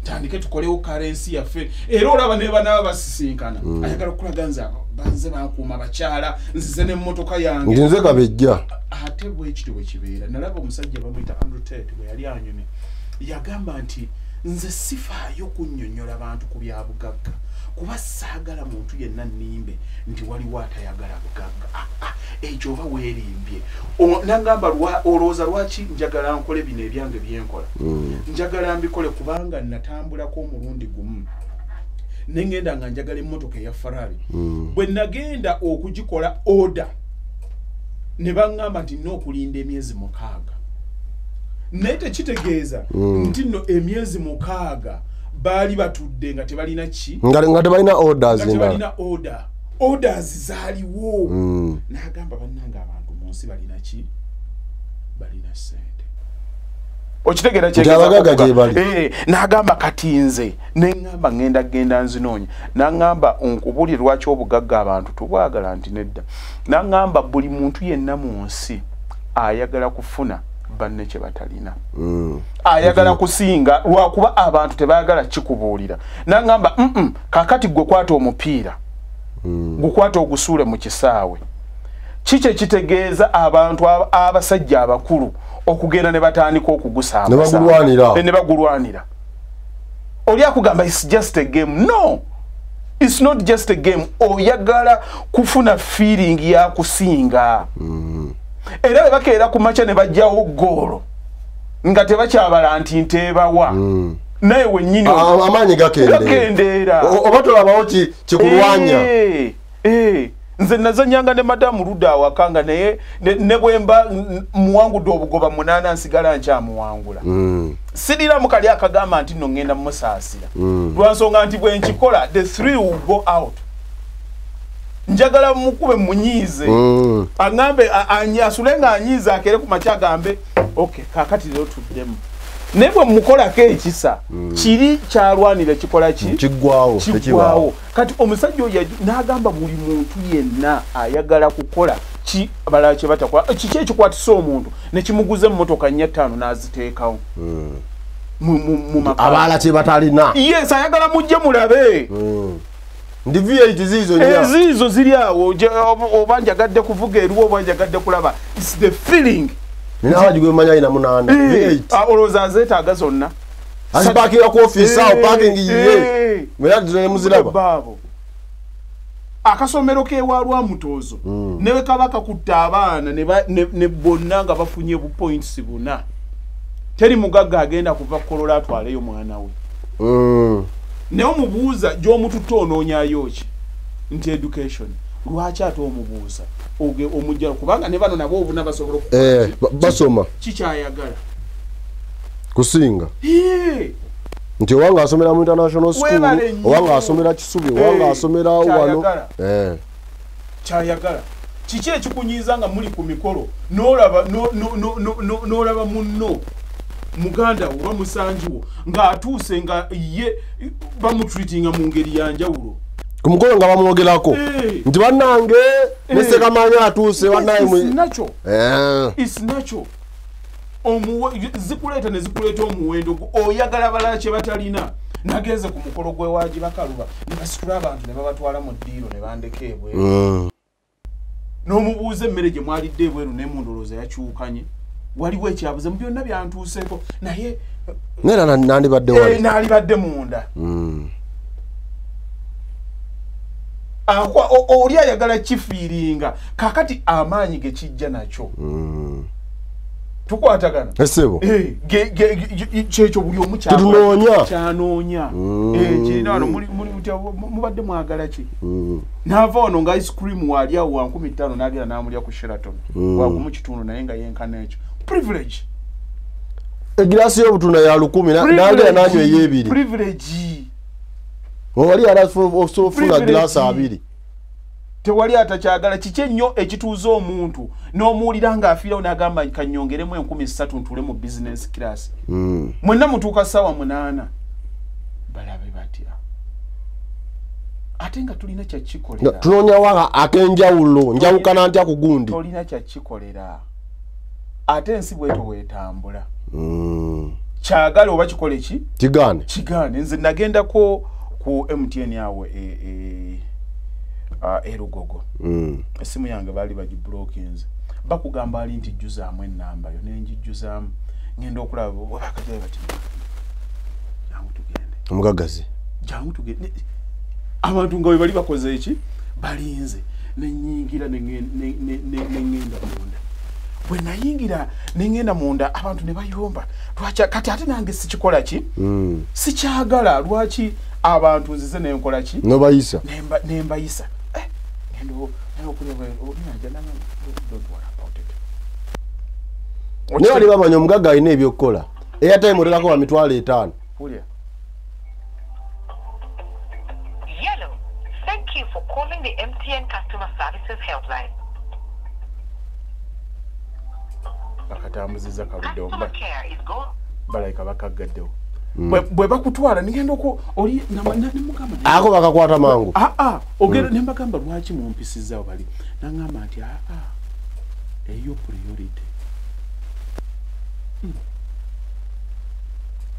Tandike tukolewo currency yaffe. Era olaba ne banaaba basisinkana. Ayagala okulaga nze banze bankuuma bakyala nzize n'emmotoka yange. Nze kabejja. Ate bwe kityo bwe kibeera. Nalaba omusajja bamuyita Andrew Tate bwe yali anyumye. Yagamba nti nze sifaayo kunnyonnyola bantu ku bya bugagga. Kuba saagala muntu yenna nnimbe nti waliwo atayagala bugagga. Ekyo oba weerimbye. Nangamba olowooza lwaki njagala nkole bino ebyange byenkola. Njagala mbikole kubanga natambulako omulundi gumu. Ne ngenda nga njagala emmotoka eya Ferrari. Bwe nagenda okugikola order ne baŋŋamba nti nina okulinda emyezi 6. Naye tekitegeeza nti nno emyezi 6 baali batudde nga tebalina ki? Nga tebalina orders. Nga tebalina order. Orders zaaliwo. N'agamba bannange abantu mu nsi balina ki? Balina ssente. Okitegeera kyegeza. N'agamba kati nze ne ŋŋamba ŋŋenda genda nzinoonya. N'aŋŋamba nkubuli lwaki obugagga abantu tubwagala nti nedda. N'aŋŋamba buli muntu yenna mu nsi ayagala kufuna banne kye batalina. Ayagala kusinga lwakuba abantu tebaagala kikubuulira. N'aŋŋamba kaakati gwe kwata omupiira gukwata ogusuule mu kisaawe. Kiki ekitegeeza abantu abasajja abakulu okugenda ne batandika okugusamba ne bagulwanira. Oli akugamba it's just a game. No, it's not just a game. Oyagala kufuna feeling ya kusinga. Era bwe bakeera ku makya ne bajjawo ggoolo nga tebakyabala nti nteebawa. Naye wennyini amaanyi gakendeera. Oba tolabawo kikulwanya. Nze nazannyanga ne madamu Ludda awaka nga naye ne bwe mba muwangudde obugoba 8 nsigala nkyamuwangula. Siriramu kali akagamba nti nno ŋŋenda mmusaasira. Lwa nsonga nti bwe nkikola the 3 will go out. Njagala mukube munyiize. Aŋŋambe asule ng'anyiize akere ku makya agambe okay kaakati leero tuddemu. Naye bwe mukolako ekisa kiri kyalwanira kikola ki? Kiggwawo. Kiggwawo. Kati omusajja oyo n'agamba buli muntu yenna ayagala kukola ki abalala kye batakola. Kiki ekikwatisa omuntu ne kimuguza emmotoka 4 5 n'aziteekawo. Mu maka. Abalala kye batalina. Yes, ayagala mujje mulabe. Ndi V8 ziizo nnyo. Eziizo ziri awo oba njagadde kuvuga eriwo oba njagadde kulaba. It's the feeling. Nina wajigwe manya ina 8 V8. Olowooza azeetaaga zonna. Azipakira ku office awo parking yiye. Mwera muziraba. Baabo. Akasomero k'ewa Mutozo. Ne kabaka kutta abaana ne bonna nga bafunye bu points buna. Teri mugagga agenda kuva Kolola atwaleyo mwana we. Naye omubuuza gy'omututte onoonyayo ki? Nti education. Lwaki ate omubuuza? Omujja kubanga ne bano nabo obuna basobola basoma. Kikyayagala. Kusinga. Nti owanga asomera mu international school, owanga asomera Kisubi, owanga asomera wano. Kyayagala. Kiki ekikunyiiza nga muli ku mikolo n'olaba n'olaba munno muganda oba musanji wo ng'atuuse nga ye bamutreatinga mu ngeri ya njawulo. Ku mukolo nga bamwogerako nti bannange ne Ssekamanya atuuse bannaye. It's natural. Zikuleeta ne zikuleeta omuwendo oyagala balala kye batalina. Nagenze ku mukolo gw'ewaaji Bakaluba ne basitula abantu ne babatwala mu ddiiro ne bandeka ebweru. N'omubuuza emmere gye mwalidde ebweru ne mundolooza yakyukanye. Waliwo ekyabuze mu byonna byantuuseeko naye nera nandibadde wali. Naalibadde munda. Oli ayagala kifiiringa kaakati amaanyi ge kijja nakyo. Tukwatagana. Esebo. Kyekyo buli omu kyanoonya. Kirina wano muli mubadde mwagala ki? N'ava wano nga ice cream waali awo wa 50 n'agenda n'amulya ku Sheraton. Wagumu kitundu naye nga yenkana ekyo. Privilege. Egirasi y'obutunda ya 1000 n'agenda n'anywa ey'ebiri. Privilege. Wali alafuna girasi 2. Tewali atakyagala. Kiki ennyo ekituuza omuntu n'omuwulira ng'afiirawo n'agamba kannyongeremu 3000 ntuule mu business class. Mwenna mutuuka ssaawa 8. Balabe batya. Ate nga tulina kyakikolera. Tunoonyawo ak'enjawulo, njawukana ntya ku gundi. Tolina kyakikolera. Ate ensi bw'etyo bw'etambula. Kyagala oba kikole ki? Kigaane. Kigaane. Nze nagendako ku MTN awo erugogo. Esimu yange baali bagiblokinze. Bakugamba ali nti jjuzaamu ennamba yo, ne njijjuzaamu. Ngenda okulaba bakajjayo bati jangu tugende. Omugaggazi. Jangu tugende. Abantu nga bwe bali bakoze eki? Balinze. Ne nnyingira ne ngenda munda. Bwe nayingira ne ngenda munda abantu ne bayomba. Lwaki kati ate nange sikikola ki? Sikyagala lwaki abantu nzize ne nkola ki? Nobayisa. Ne mbayisa. Naye bali bamanya omugagga alina ebyokukola. Airtime oterako wa 50,000. Yellow, thank you for calling the MTN Customer Services Helpline. Akatambuziza kaludde balayika bakaggaddewo. Bwe bakutwala nigenda oko oli nemugamba ako bakakwata mangu. Ogenda ne mbagamba lwaki mumpisizza bali. Nangamba nti eyo priority.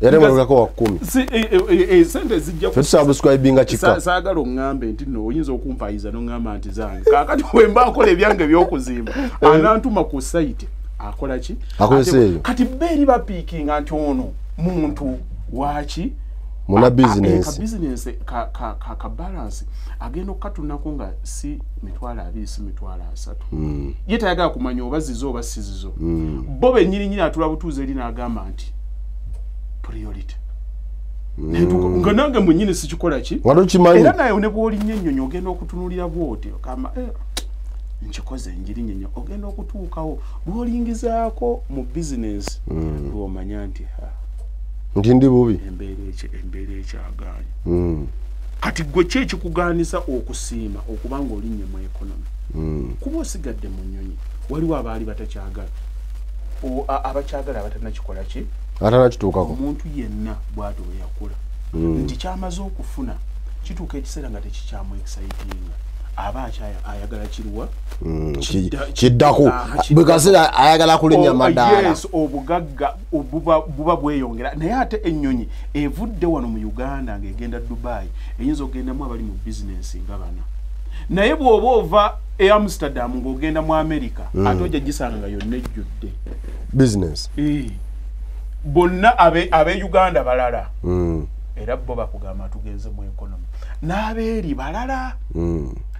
Yale mulako wa 10. Si sente zijja ku subscribinga kika. Saagala ongambe nti no oyinza okumpayiza n'ongamba nti zange. Kaakati bwe mba nkola ebyange eby'okuzimba anantuma ku site akola ki? Kati beeri bapiikinga nti ono muntu waki muna business. Ka business ka balance agenda okukatunako nga si 20,000 si 30,000. Ye tayagala kumanya oba zizo oba si zizo. Bo bennyini nnyini atula butuuze eri n'agamba nti priority. Nga nange mwennyini sikikola ki? Era naye ne bw'olinnya ennyonyi ogenda okutunuulira bw'oti ogamba nkikoze njiri nnyo ogenda okutuukawo lw'olingizaako mu business lw'omanya nti nti ndi bubi. Embeera ekyagaanye. Kati gwe ki ekikugaanisa okusiima okuba ng'olinnye mu economy? Kuba osigadde mu nnyonyi waliwo abaali batakyagala. Abakyagala abatannakikola ki? Atanakituukako. Omuntu yenna bw'atyo bwe yakula. Nti kyamaze okufuna kituuka ekiseera nga tekikyamu excitinga. Aba ayagala kiruwa kiddako bwe kaseera ayagala kulinnya madaala. Yes, obugagga buba bweyongera. Naye ate ennyonyi evudde wano mu Uganda ng'egenda Dubai eyinza okugendamu abali mu bizinensi nga bana. Naye bw'oba ova e Amsterdam ng'ogenda mu America ate ojja gisanga nga yonna ejjudde business. Bonna abe Uganda balala. Era bo bakugamba tugenze mu economy. N'abeeri balala.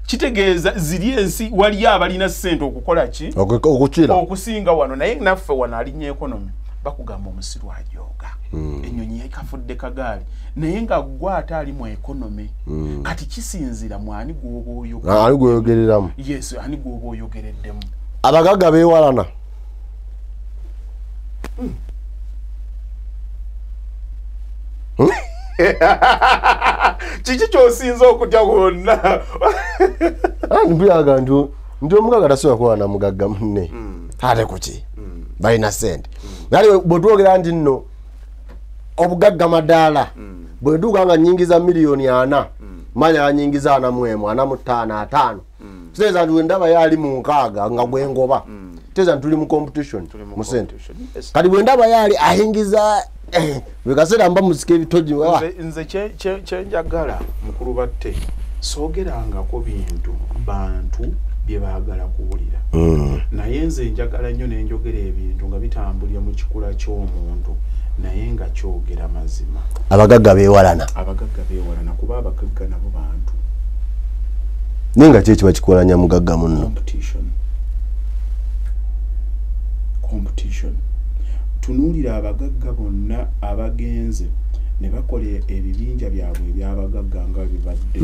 Kitegeeza ziri ensi waliyo abalina ssente okukola ki? Okukira. Okusinga wano naye naffe wano alinnya economy bakugamba omusiru ajooga. Ennyonyi yakafudde kagaali naye nga ggwe ate ali mu economy. Kati kisinziira mu ani gw'oba oyogereramu. Ani gw'oyogereramu. Yes, ani gw'oba oyogereddemu. Abagagga beewalana. Kiki kyosinza okutya kwonna? Mpuliraga nti omugagga tasobola kuba na mugagga munne. Ate kuki? Balina ssente. Naye bwe twogera nti nno obugagga madaala, bwe ntuuka nga nnyingiza 4,000,000, manya nyingiza 41, 45, 50. Kitegeeza nti bwe ndaba ye ali mu 60 nga gwe ngoba, kitegeeza nti tuli mu competition mu ssente. Kati bwe ndaba ye ali ayingiza, bwe kaseera mba musika ebitogi. Nze kyenjagala mukulu batte, soogerangako bintu bantu bye baagala kuwulira, naye nze njagala nnyo nenjogera ebintu nga bitambulira mu kikula ky'omuntu, naye nga kyogera mazima. Abagagga beewalana. Abagagga beewalana kuba abagagga nabo bantu. Naye nga ki ekiba kikolanya mugagga munno? Competition. Competition. Tunuulira abagagga bonna abagenze ne bakola ebibinja byabwe ebyabagagga nga bibadde,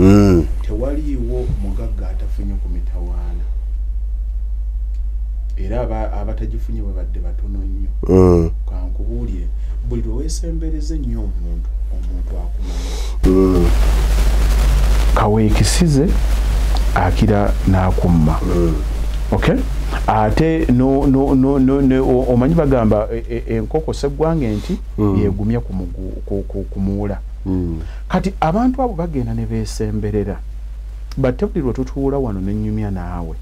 tewaliiwo mugagga atafunye ku mitawaana, era abatagifunye babadde batono nnyo. Kankubuulire, buli lwe weesembereza ennyo omuntu, omuntu akumanya. Kaweekisize akira n'akumma. Okay? Ate no no no no omanyi bagamba enkoko seggwange nti yegumya ku muwula. Kati abantu abo bagenda ne beesemberera. Batte buli lwe tutuula wano ne nnyumya naawe,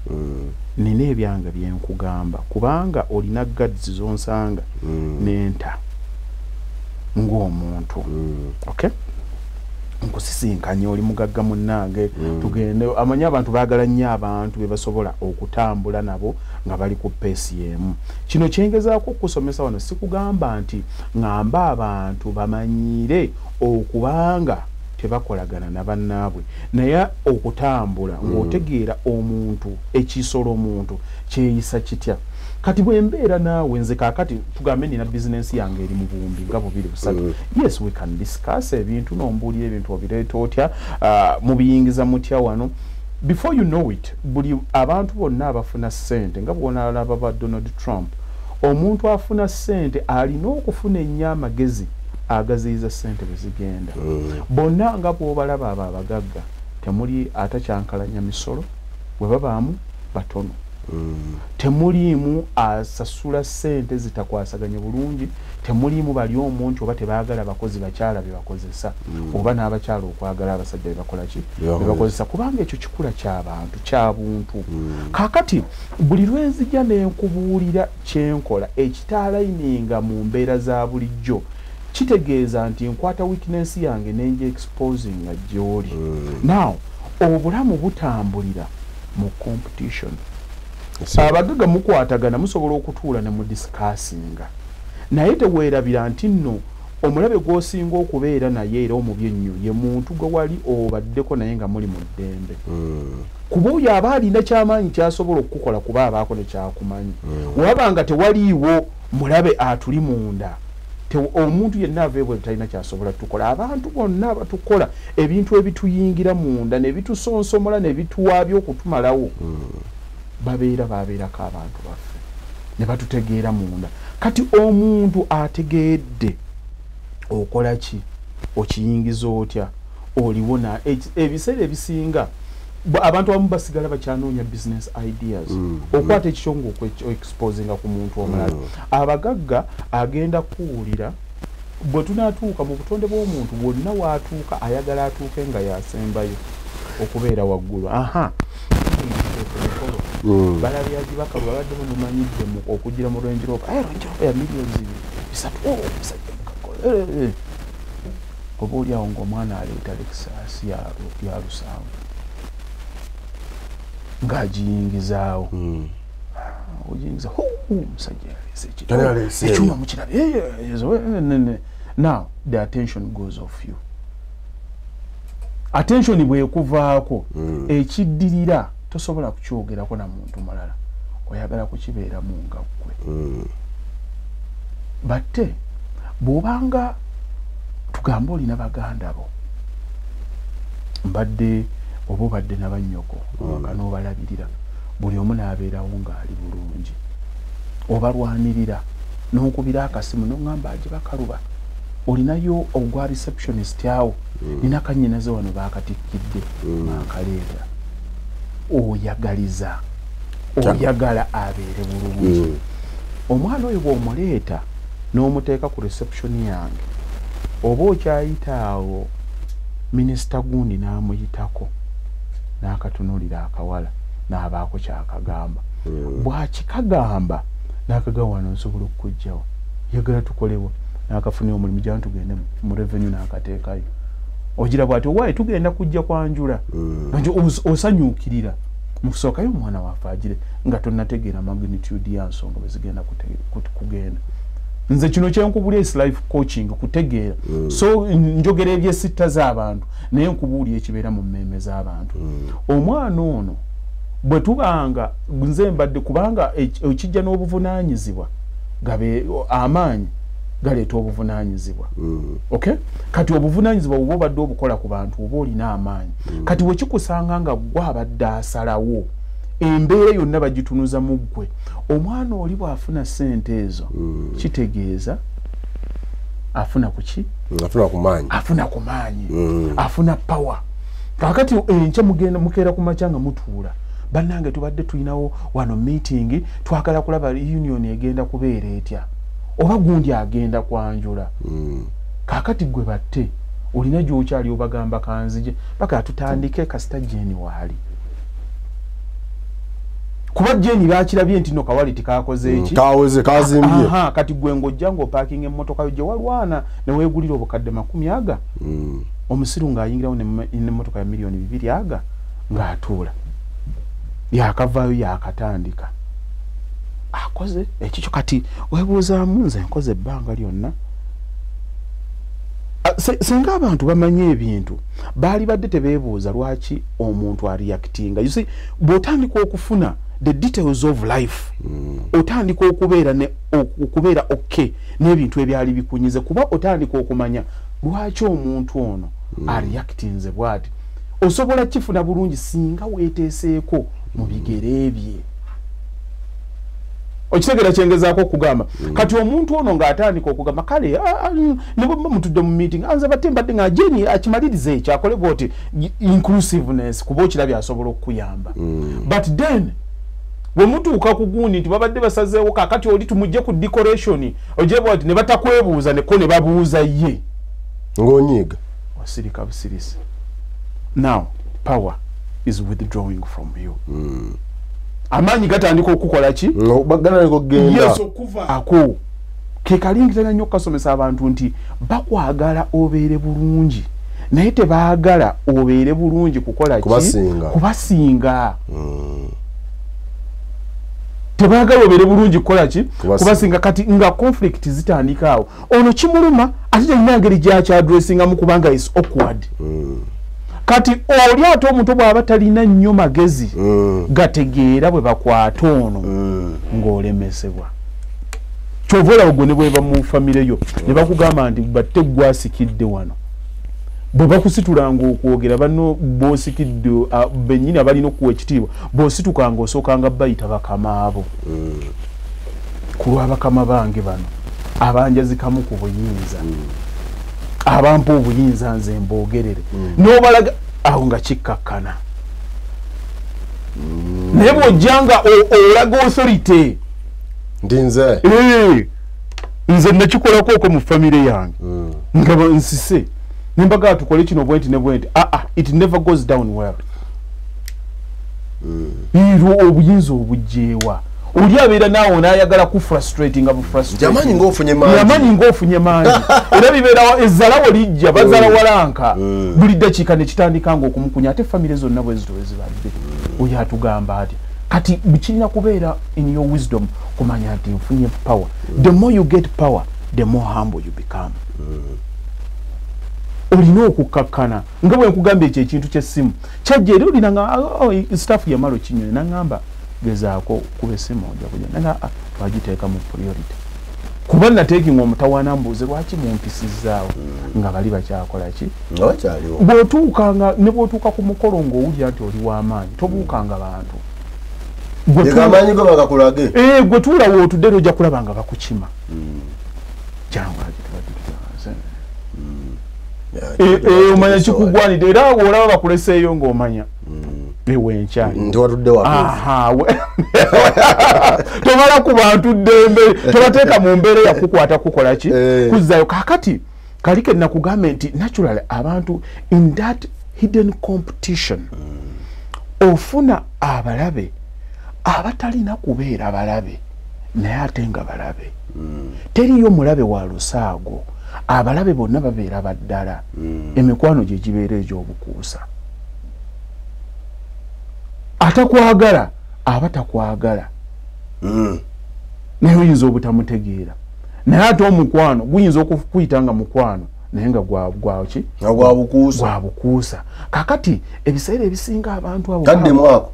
nina ebyange bye nkugamba, kubanga olina guards z'onsanga n'enta ng'omuntu. Okay? Nkusisinkanye oli mugagga munnange, tugende. Amanyi abantu baagala nnyo abantu be basobola okutambula nabo nga bali ku pace y'emu. Kino kyengezaako okusomesa wano, sikugamba nti ŋŋamba abantu bamanyire okubanga tebakolagana na bannaabwe, naye okutambula ng'otegeera omuntu, ekisolo omuntu kyeyisa kitya. Kati bwe mbeera naawe nze kaakati tugambe nina bizinensi yange eri mu buwumbi nga 2, 3, yes, we can discuss ebintu n'ombuulira ebintu obireeta otya, mubiyingiza mutya wano. Before you know it, buli abantu bonna abafuna ssente nga bw'onalaba ba Donald Trump, omuntu afuna ssente alina okufuna ennyo amagezi agaziyiza ssente bwe zigenda. Bonna nga bw'obalaba abo abagagga, temuli atakyankalanya misolo, bwe babaamu batono. Temuliimu asasula ssente zitakwasaganye bulungi, temuliimu bali omuntu oba tebaagala bakozi bakyala be bakozesa, oba n'abakyala okwagala abasajja be bakola ki, be bakozesa, kubanga ekyo kikula ky'abantu kyabuntu. Kaakati buli lwenzijja nenkubuulira kyenkola ekitaalayininga mu mbeera za bulijjo, kitegeeza nti nkwata weakness yange nenje exposinga gy'oli. Now obulamu butambulira mu competition. Abagagga mukwatagana, musobola okutuula ne mudiscussinga, naye teweerabira nti nno omulabe gw'osinga okubeera naye era omubi ennyo ye muntu gwe wali obaddeko naye nga muli mu ddembe, kuba oyo aba alina kyamaanyi kyasobola okukukola, kuba abaako ne kyakumanyi. Waba nga tewaliiwo mulabe atuli munda, omuntu yenna ava ebweru talina kyasobola tukola. Abantu bonna abatukola ebintu ebituyingira munda ne bitusonsomola ne bituwaabya okutumalawo, babeera babeerako abantu baffe ne batutegeera munda. Kati omuntu ategeedde okola ki, okiyingiza otya, oliwona. Ebiseera ebisinga abantu abamu basigala bakyanoonya business ideas, okwata ekikyo ngaoexposinga ku muntu omulala. Abagagga agenda kuwulira bwe tunaatuuka mu butonde bw'omuntu bwonna, waatuuka ayagala atuuke nga yasembayo okubeera waggulu. Aha, balabye agibaka babadde munomanyidde okugira mu Range Rover, Range Rover ya 3 million, omusajja mugagga. Oba oli awo ng'omwana aleeta Lexus ya 70 ng'agiyingizaawo, ogiyingiza, omusajja yaleese ekyuma mukirabe. Now the attention goes off you. Attention bwekuvaako, ekiddirira tosobola kukyogerako na muntu mulala, oyagala kukibeeramu nga ggwe. Batte bw'obanga tugambe olina baganda bo mbadde oba obadde nabannyoko awaka n'obalabirira, buli omu n'abeerawo ng'ali bulungi, obalwanirira, n'onkubira akasimu n'oŋŋamba agi bakaluba Olinayo ogwa receptionist awo, nina kanyinaze wano bakatikkidde, nakaleeta. Oyagaliza, oyagala abeere bulungi. Omwana oyo bw'omuleeta n'omuteeka ku reception yange, oba okyayita awo minisita gundi n'amuyitako n'akatunulira akawala n'abaako kyakagamba. Bw'akikagamba n'akagamba, wano nsobola okukugjawo, yagala tukolewo, n'akafunira omulimu, jangu tugende mu revenue, n'akateekayo. Ogira bw'ati, owaaye tugenda kujja kwanjula, osanyuukirira mukusookayo omwana waffe agire nga tonnategeera magnitude ya nsonga bwe zigenda kugenda. Nze kino kyenkubulya is life coaching, kutegeera. So njogera ebyesitta z'abantu, naye nkubuulya ekibeera mu mmeeme z'abantu. Omwana ono bwe tubanga nze mbadde, kubanga ekijja n'obuvunaanyizibwa, gabe amaanyi galeeta obuvunaanyizibwa. Okay? Kati obuvunaanyizibwa bw'oba obadde obukola ku bantu, oba olina amaanyi. Kati wekikusanga nga gwe abadde asalawo, embeera yonna bagitunuza mu ggwe. Omwana oli bw'afuna ssente ezo, kitegeeza afuna ku ki? Afuna ku maanyi. Afuna ku maanyi. Afuna power. Kaakati enkya mugenda mukeera ku makya nga mutuula, bannange tubadde tulinawo wano meeting, twagala kulaba union egenda kubeera etya, oba gundi agenda kwanjula. Kaakati gwe batte olina gy'okyali obagamba kanzije paka tutandike, kasita Jeni waali, kuba Jeni bakirabye nti no kawali tikakoze eki, kaweze kazimbye. Aha, kati gwe ng'ojja ng'opaakinga emmotoka yo gye walwana ne weegulira obukadde 10 aga, omusiru ng'ayingirawo n'emmotoka ya 2 miliyoni aga ng'atuula, yakavaayo yakatandika akoze ekikyo. Kati weebuuzaamu, nze nkoze ebbanga lyonna. Singa abantu bamanyi ebintu, baali badde tebeebuuza lwaki omuntu areactinga. You see, bw'otandika okufuna the details of life, otandika okubeera ne okubeera okay n'ebintu ebyali bikunyize, kuba otandika okumanya lwaki omuntu ono areactinze bw'ati. Osobola kifuna bulungi singa weeteeseeko mu bigere bye. Okitegeera kyengezaako okugamba? Kati omuntu ono ng'atandika okugamba, kale ne bwe muba mutudde mu meeting, anze batte mbadde nga Jeni akimaliriza ekyo akole bwoti, inclusiveness, kuba okirabye asobola okukuyamba. But then bwe mutuuka ku gundi nti babadde basazeewo kaakati oli tumugje ku decoration, ogye bwati ne batakwebuuza neko ne babuuza ye, ng'onyiiga. Osirika busirisi. Now power is withdrawing from you. Amaanyi gatandika okukola ki? Gatandika okugenda. Yes, okuvaako. Ke kalingitana nnyo okukasomesa abantu nti bakwagala obeere bulungi, naye tebaagala obeere bulungi kukola ki? Kubasinga. Kubasinga. Tebaagala obeere bulungi kukola ki? Kubasinga. Kubasinga. Kati nga conflict zitandika awo, ono kimuluma ate talina ngeri gyakyaddressingamu kubanga is awkward. Kati oli ate omuntu bw'aba talina nnyo magezi gategeera bwe bakwata ono, ng'olemesebwa. Kyova olaba gwe ne bweba mu famire yo ne bakugamba nti batte gwasikidde wano, bwe bakusitulanga okwogera, banno b'osikidde bennyini abalina okuwa ekitiibwa, bw'ositukanga osookanga bayita bakamaabo. Ku lw'abakama bange bano abanjazikamu ku buyinza, abampa obuyinza, nze mboogerere, n'obalaga awo nga kikkakkana. Naye bw'ojjanga olaga authority nti nze nze nakikolako okwo mu famire yange, nga nsise nembagaa tukole kino bwenti ne bwenti, aa, it never goes down well. Iro obuyinza obugyewa oli abeera naawe n'ayagala ku frustratinga bu Nti amaanyi ng'ofunye mangi. Amaanyi ng'ofunye mangi, era bibeerawo ezzalawo lijja bazala walanka buli ddakiika ne kitandika ng'okumukunya. Ate famire zonna bwe zito bwe zibadde, oyo atugamba atya? Kati kirina kubeera in your wisdom kumanya nti nfunye power. The more you get power, the more humble you become. Olina okukkakkana nga bwe nkugamba ekyo ekintu ky'essimu kyajja eri olina nga oh, staff yamala okinyonyi naŋŋamba gezaako kuba essimu ojja kujja nanga, ah, twagiteeka mu priority kuba nateekinga omutawaana mbuuze lwaki mumpisizaawo nga bali bakyakola ki. Nga bakyaliwo. Bw'otuukanga ne bw'otuuka ku mukolo ng'owulira nti oli w'amaanyi, tobuukanga bantu. Leka amaanyi go bagakulage. Eh, gwe tuula wootudde era ojja kulaba nga bakukima. Jangu ati tubadde Omanya kikugwanidde era olaba bakuleseeyo ng'omanya ewenkyali nti watudde watuufu. Tomala ku bantu ddembe, tobateeka mu mbeera yakukwata kukola ki kuzzayo. Kaakati kali ke nakugambe nti naturally abantu in that hidden competition ofuna abalabe abatalina kubeera balabe naye ate nga balabe. Teriyo mulabe wa lusaago, abalabe bonna babeera baddala. Emikwano gye gibeera egy'obukuusa. Atakwagala aba takwagala, naye oyinza obutamutegeera, naye ate omukwano guyinza okukuyita nga mukwano naye nga gwaki gwa bukuusa. Kakati ebiseera ebisinga abantu abo kaddemu ako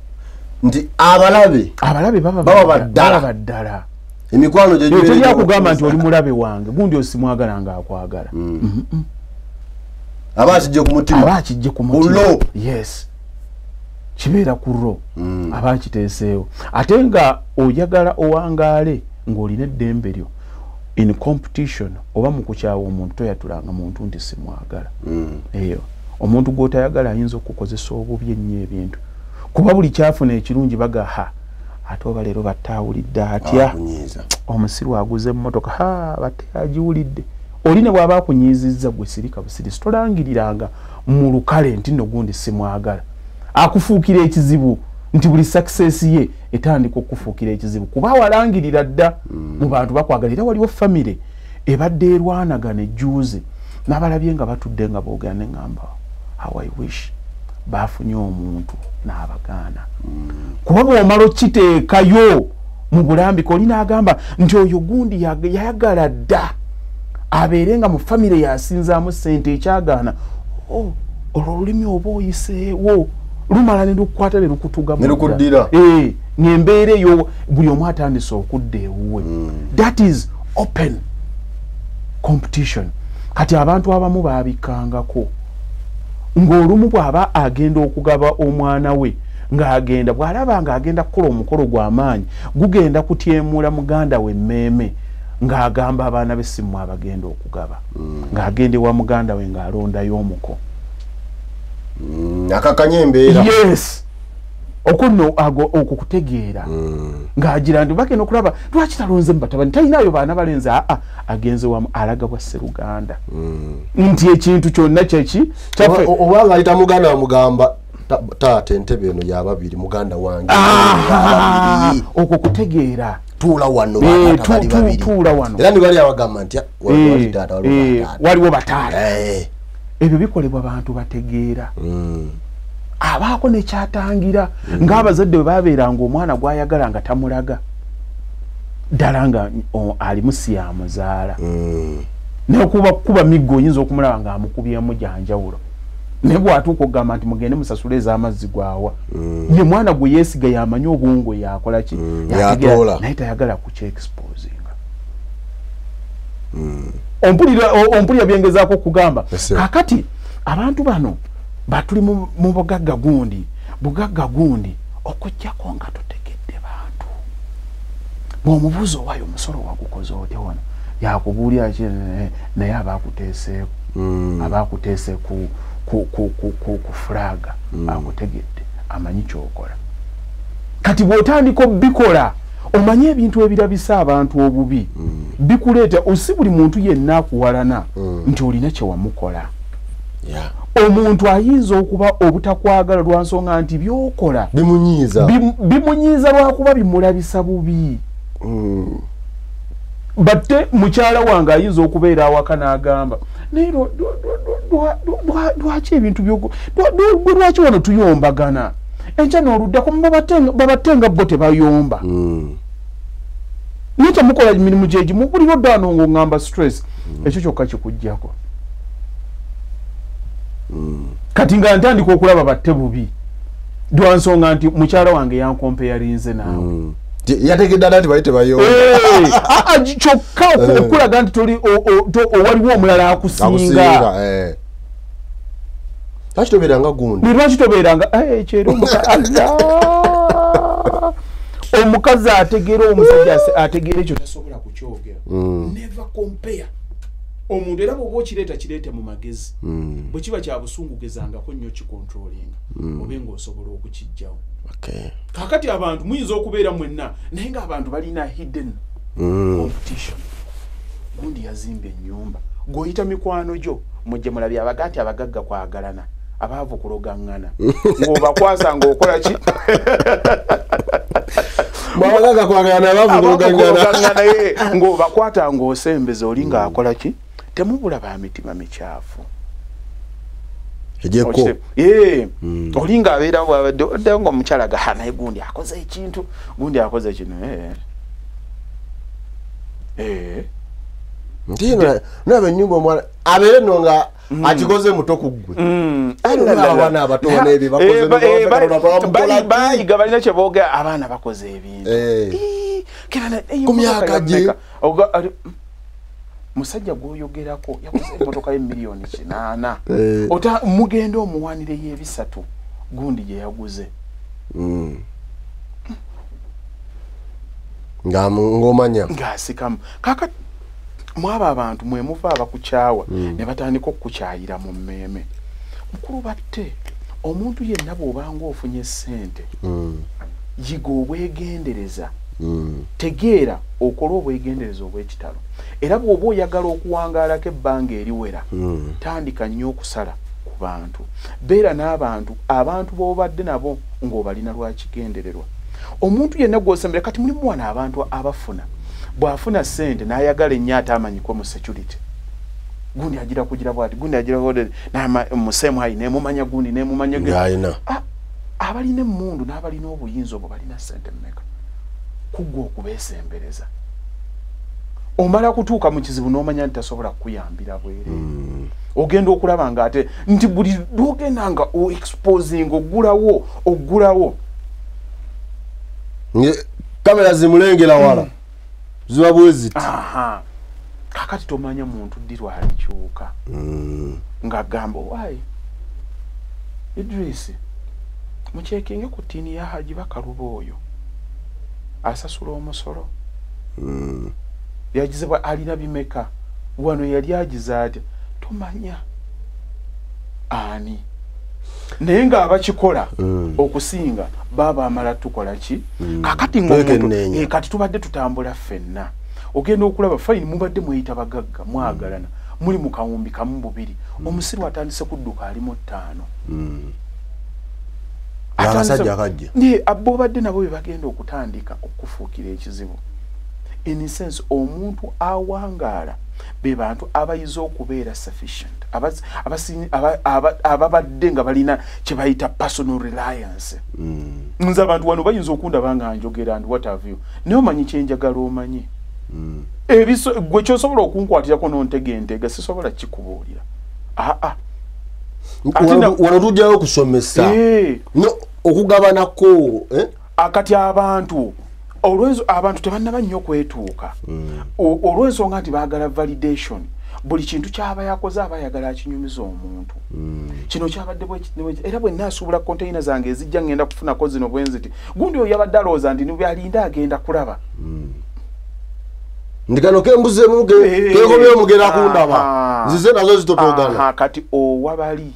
nti abalabe baba baddala. Emikwano gye gibeera kugamba nti oli mulabe wange gundi osimwagala nga akwagala. Aba akijje ku mutima, aba akijje ku mutima. Yes, kibeera ku ro aba akiteeseewo. Ate nga oyagala owangaale ng'olina eddembe lyo in competition oba mu kukyawa omuntu toyatulanga muntu nti simwagala. Eyo omuntu gw'otayagala ayinza okukozesa obubi ennyo ebintu, kuba buli kyafuna ekirungi bagaha ate oba leero battaawulidde atya omusiru aguze emmotoka ha batte agiwulidde. Oli ne bw'aba akunyiizizza gwe sirika busirisi, tolangiriranga mu lukale nti nno gundi simwagala. Akufuukira ekizibu nti buli success ye etandika okufuukira ekizibu kuba walangirira dda mu bantu bakwagala. Era waliwo famire ebadde erwanagana ejjuuze n'abalabye nga batudde nga boogera ne ŋŋamba how I wish bafunye omuntu n'abagaana. Kuba bw'omala okiteekayo mu bulambika oli n'agamba nti oyo gundi yayagala dda abeere nga mu famire yasinzaamu ssente ekyagaana. Olwo olulimi oba oyiseewo lumala ne lukukwata ne lukutuga ne ng'embeera eyo buli omu atandise okudda ewuwe. That is open competition. Kati abantu abamu baabikangako ng'olumu bw'aba agenda okugaba omwana we ng'agenda bw'alaba ng'agenda kukola omukolo gw'amaanyi gugenda kutyemula muganda we emmeeme ng'agamba abaana be si mmwe abagenda okugaba, ng'agenda ewa muganda we ng'alondayo omuko. Akakanya embeera. Yes, okuno ago okukutegeera ng'agira nti bagenda okulaba lwaki talonze mu batabani talinayo baana balenzi aa agenze wamu alaga bwa sseruganda nti ekintu kyonna kyeki kyaffe. Oba ng'ayita muganda wamugamba taata entebe eno yababiri muganda wange okwo kutegeera tuula wano bali babiri tuula wano. Era ne bali abagamba nti waliwo bataata. Ebyo bikolebwa bantu bategeera. Abaako nekyatangira ng'abazadde bwe babeeranga omwana gw'ayagala nga tamulaga ddala nga alimu si yamuzaala, naye kuba miggo oyinza okumulaba ng'amukubyemu gyanjawulo, naye bw'atuuka okugamba nti mugende musasule ez'amazzi gwawa ye mwana gwe yeesiga yamanyi obwongo yakola ki yategeera, naye tayagala kukyexposinga. Ompulira byengezaako okugamba. Kaakati abantu bano batuli mu bugagga gundi okuggyako nga totegedde bantu. Bw'omubuuza owaayo omusolo wagukoze otya wano yakubuulira ki naye aba akuteeseeko aba akuteese ku fulaga akutegedde amanyi ky'okola. Kati bw'otandika obikola omanye ebintu ebirabisa abantu obubi bikuleeta osi buli muntu yenna akuwalana nti olina kye wamukola. Omuntu ayinza okuba obutakwagala lwa nsonga nti by'okola bimunyiiza lwakuba bimulabisa bubi. Batte mukyala wange ayinza okubeera awaka n'agamba naye lwaki ebintu lwaki wano tuyombagana enkya n'oluddako babatte nga bo tebayomba naye temukola mirimu gyegimu buli lwodda wano ng'oŋŋamba stress ekyo kyokka kikuggyako. Kati nga ntandika okulaba batte bubi lwa nsonga nti mukyala wange yankompeyarinze naawe yategedde dda nti bali tebayomba kyokka okulaga nti toli owaliwo omulala akusinga. Lwaki tobeeranga gundi? Lwaki tobeeranga kyera omukazi ategeera omusajja ategeera ekyo tasobola kukyogera. Never compare. Omuntu era bw'oba okireeta, kireete mu magezi. Bwe kiba kya busungu, gezangako nnyo kicontrollinga, obe ng'osobola okukijjawo. Kaakati abantu muyinza okubeera mwenna, naye ng'abantu balina hidden competition. Gundi yazimba ennyumba, gweoyita mikwano gyo, mujje mulabye abaga nti abagagga kwagalana, abaavu kulogaŋŋana, ng'obakwasa ng'okola ki? Abagagga kwagalana, abaavu kulogaŋŋana. Ng'obakwata ng'osembeza oli ng'akola ki? Temubula ba mitima mikyafu. Ejeko. Oli ng'abeera bwabadde oddayo ng'omukyala ga, naye gundi akoze ekintu, gundi akoze kino. Nti naba ennyumba omwana abeere nno nga akikoze muto ku ggwe. Abaana abato n'ebyo bakoze, bayiga, balina kye boogera, abaana bakoze ebintu ku myaka gye. Musajja gw'oyogerako yakoze emmotoka ye 8 miliyoni. Ota mugende omuwanireyo 300 gundi gye yaguze. Ng'omanya ng'asikamu. Kaakati mwabo abantu mwe muva abakukyawa ne batandika okukukyayira mu mmeeme. Mukulu, batte omuntu yenna, bw'obanga ofunye ssente, yiga obwegendereza, tegeera okole obwegendereza obw'ekitalo. Era bw'oba oyagala okuwangaalako ebbanga eriwera, tandika nnyo okusala ku bantu, beera n'abantu, abantu b'obadde nabo ng'obalina lwakigendererwa. Omuntu yenna gw'osembera, kati mulimu wano abantu abafuna, bw'afuna ssente n'ayagala ennyo ate amanyikwe mu security, gundi agira kugira bwati, gundi agira museemu ayi nemumanya, gundi nemumanya. Abalina emmundu n'abalina obuyinza obwo balina ssente mmeka kuggwa okubeesembereza? Omala kutuuka mu kizibu n'omanya nti tasobola kukuyambira bwereere. Ogenda okulaba nga ate nti buli lwogenda nga oexposing, oggulawo, oggulawo. Kamera zimulengera wala, ziba bweziti. Kakati tomanya muntu ddi lwalikyuka ng'agamba, waayi Idris, mukyekinge ku ttiini ya Haji Bakaluba, oyo asasula omusolo, yagizibwa alina bimeka wano, yali agize atya? Tomanya ani, naye ng'abakikola okusinga baaba amala tukola ki? Kakati ng'omuntu, kati tubadde tutambula ffenna, ogenda okulaba fine, mubadde mweyita bagagga, mwagalana, muli mu kawumbi kamu bubiri, omusiru atandise kudduka alimu 5. Akasajja kajja. Abobadde nabo be bagenda okutandika okufuukira ekizibu. In sense, omuntu awangaala be bantu abayiza okubeera sufficient, ababadde nga balina kye bayita personal reliance. Nze abantu wano bayinza okundaba nga njogera and what have you, naye omanyi kyenjagala omanye, gwe kyosobola okunkwatirako nontega entega, sisobola kikubuulira. Aa. Wano tujjayo okusomesa, okugabanako. Akati abantu olwenzo, abantu tebannaba nnyo kwetuuka, olw'ensonga nti baagala validation. Buli kintu kyaba yakoze aba ayagala akinyumiza omuntu. Kino kyabadde, era bwe naasuubula konteyina zange ezijja, ngenda kufunako zino bwenziti, gundi oyo yabadde alowooza nti alinda agenda kulaba. Ndi kano kembuzeemu, kekomye omugera kundaba, nzize nazo zitotogana. Kati owa bali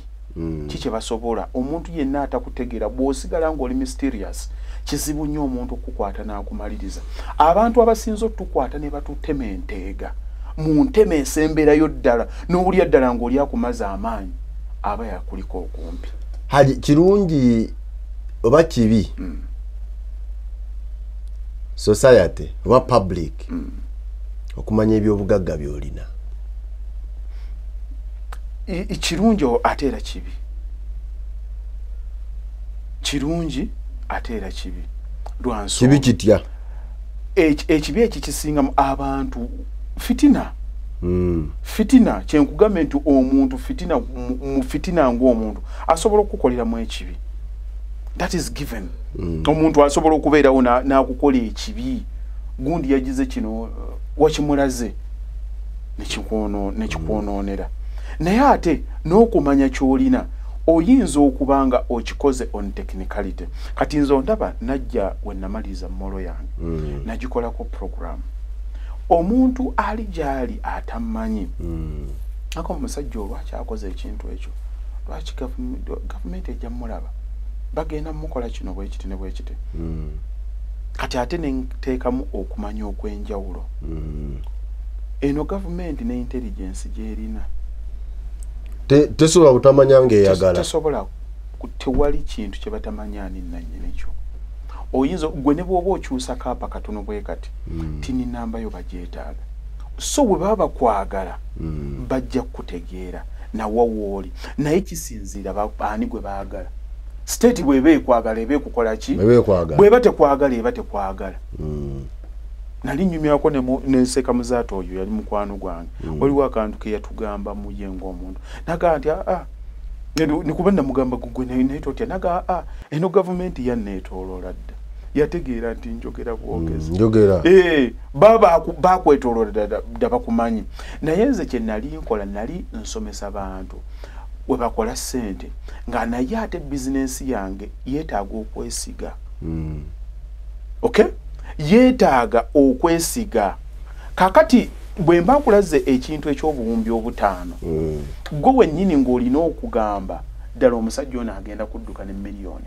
ki kye basobola? Omuntu yenna atakutegeera, bw'osigala ng'oli mysterious, kizibu nnyo omuntu okukwata n'akumaliriza. Abantu abasinze otukwata ne batutema enteega mu ntema esemberayo ddala, n'owulya ddala ng'oli akumaze amaanyi, aba yakuliko okumpi. Haji, kirungi oba kibi society oba public okumanya ebyobugagga by'olina? Kirungi ate era kibi. Kirungi ate era kibi. Lwansonga Kibi kitya? Ekibi ekikisingamu abantu fitina. Fitina, kyenkugambye nti omuntu fitina, mu fitina ng'omuntu asobola okukoleramu ekibi, that is given. Omuntu asobola okubeerawo n'akukola ekibi, gundi yagize kino, wakimulaze nekikwonoonera. Naye ate n'okumanya ky'olina, oyinza okuba nga okikoze on technicality. Kati nze ondaba najja we namaliriza mall yange, nagikolako program. Omuntu ali gyali atamanyi ako omusajja olwaki akoze ekintu ekyo, lwaki gavumenti ejja mulaba, bagenda mukola kino bwekiti ne bwekiti. Kati ate nenteekamu okumanya okw'enjawulo. Eno gavumenti ne intelligence gyerina tesobola butamanya ng'eyagala, tesobola, tewali kintu kye batamanya ani nannyini kyo. Oyinza gwe ne bw'oba okyusa kaapa katono bwe kati, tini namba yo bagyetaaga. So bwe baba bakwagala bajja kukutegeera nawa wooli, naye kisinziira ani gwe baagala. State bw'eba ekwagala eba ekukola ki, bw'eba tekwagala eba tekwagala. Nali nnyumyako ne Nseka Muzaata, oyo yali mukwano gwange. Waliwo akantu ke yatugamba mu ye ng'omuntu, nagaa nti aa, nikuba namugamba gwe naye totya, nagaa aa, eno gavumenti yanneetooloola dda, yategeera nti njogera bwogezi. Baba bakwetooloola dda bakumanyi. Naye nze kye nali nkola, nali nsomesa bantu we bakola ssente, nga naye ate bizinensi yange yeetaaga okwesiga. Okay? Yeetaaga okwesiga. Kakati bwe mba nkulaze ekintu eky'obuwumbi 5, gwe wennyini ng'olina okugamba ddala omusajja ono agenda kudduka ne 30 million.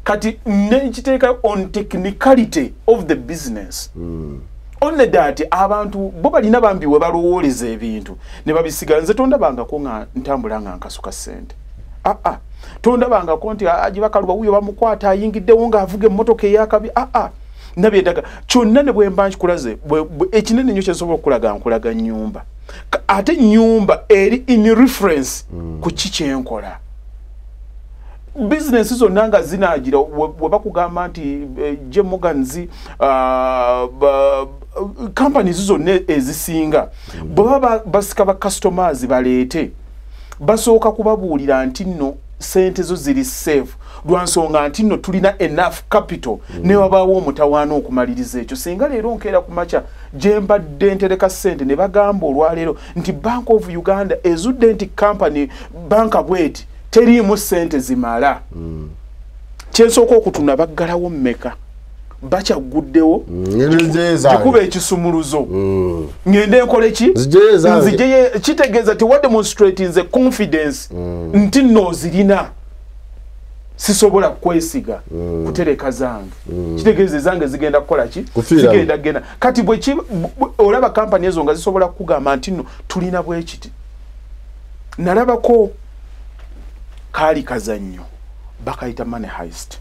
Kati nekiteeka on technicality of the business. Only that abantu bo balina bambi we balowooleza ebintu ne babisiga. Nze tondabangako nga ntambula nga nkasuka ssente. Aa, tondabangako nti agibakaluba wuyo bamukwata ayingiddewo ng'avuga emmotoka eyakabi. Aa, nabyedaga kyonna ne bwe mba nkikulaze ekinene nnyo kyensobola okulaga, nkulaga nnyumba. Ate nnyumba eri in reference ku ki kyenkola. Bizinesi zonna nga zinagira we bakugamba nti J Morgans, companies zonna ezisinga bwe baba basika ba customers baleete, basooka kubabuulira nti nno sente zo ziri safe, lwansonga nti nno tulina enough capital. Ne wabaawo omutawaana okumaliriza ekyo, singa leero nkeera ku makya gye mbadde ntereka ssente ne bagamba olwaleero nti Bank of Uganda ezudde nti company banka bweti teriimu ssente zimala, kyensooka okutuna baggalawo mmeka, bakyagguddewo, gikuba ekisumuluzo, ngende nkole ki, nzijeyo. Kitegeeza tewa demonstrate nze confidence nti nno ozirina, sisobola kwesiga kutereka zange. Kitegeeza ezange zigenda kukola ki, zigenda genda. Kati bwe olaba kampani ezo nga zisobola kukugamba nti nno tulina bwekiti. Nalabako kaali kazannyo bakayita Money Heist.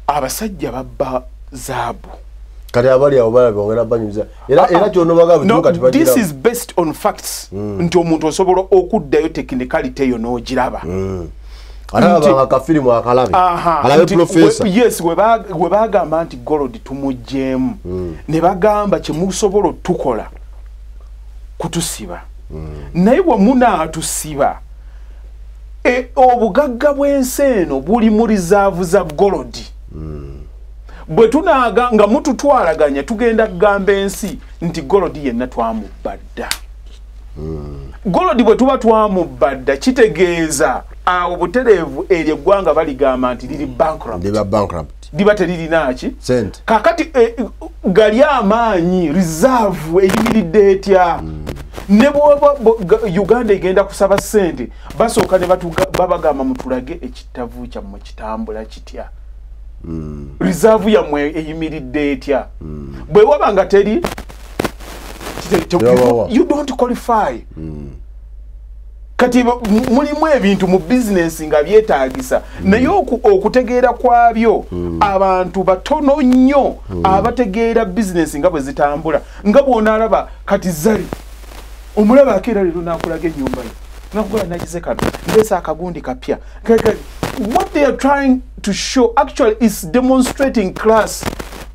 Abasajja babba zaabu. Kati abali awo balabe ongera banyumiza era era kyonobaga. No, this is based on facts, nti omuntu osobola okuddayo technicality eyo n'ogiraba. Alaba akafirimu akalabe alabe professor. Yes, we bagamba nti gold tumugyemu, ne bagamba kyemusobola otukola kutusiba. Naye bwe munaatusiba, obugagga bw'ensi eno buli mu reserve za gold. Bwe tunaaga nga mututwalaganya, tugenda kugamba ensi nti gold yenna twamubba dda. Gold bwe tuba twamubba dda, kitegeeza awo butereevu eryo eggwanga baligamba nti liri bankrupt. Liba bankrupt. Liba teririnaki. Sente. Kakati gali amaanyi, reserve eyimiridde etya? Ne bwoba Uganda egenda kusaba ssente, basooka ne babagamba mutulage ekitavu kyammwe kitambula kitya, reserve yammwe eyimiridde etya. Bwe waba nga teri, you don't qualify. Kati mulimu ebintu mu bizinensi nga byetaagisa, naye okutegeera kwabyo abantu batono nnyo abategeera bizinensi nga bwe zitambula. Nga bw'onaalaba kati Zari, omulaba akeera leero n'akulaga ennyumba ye, nakugola nagize kano, ndeesa akagundi kapya. What they are trying to show actually is demonstrating class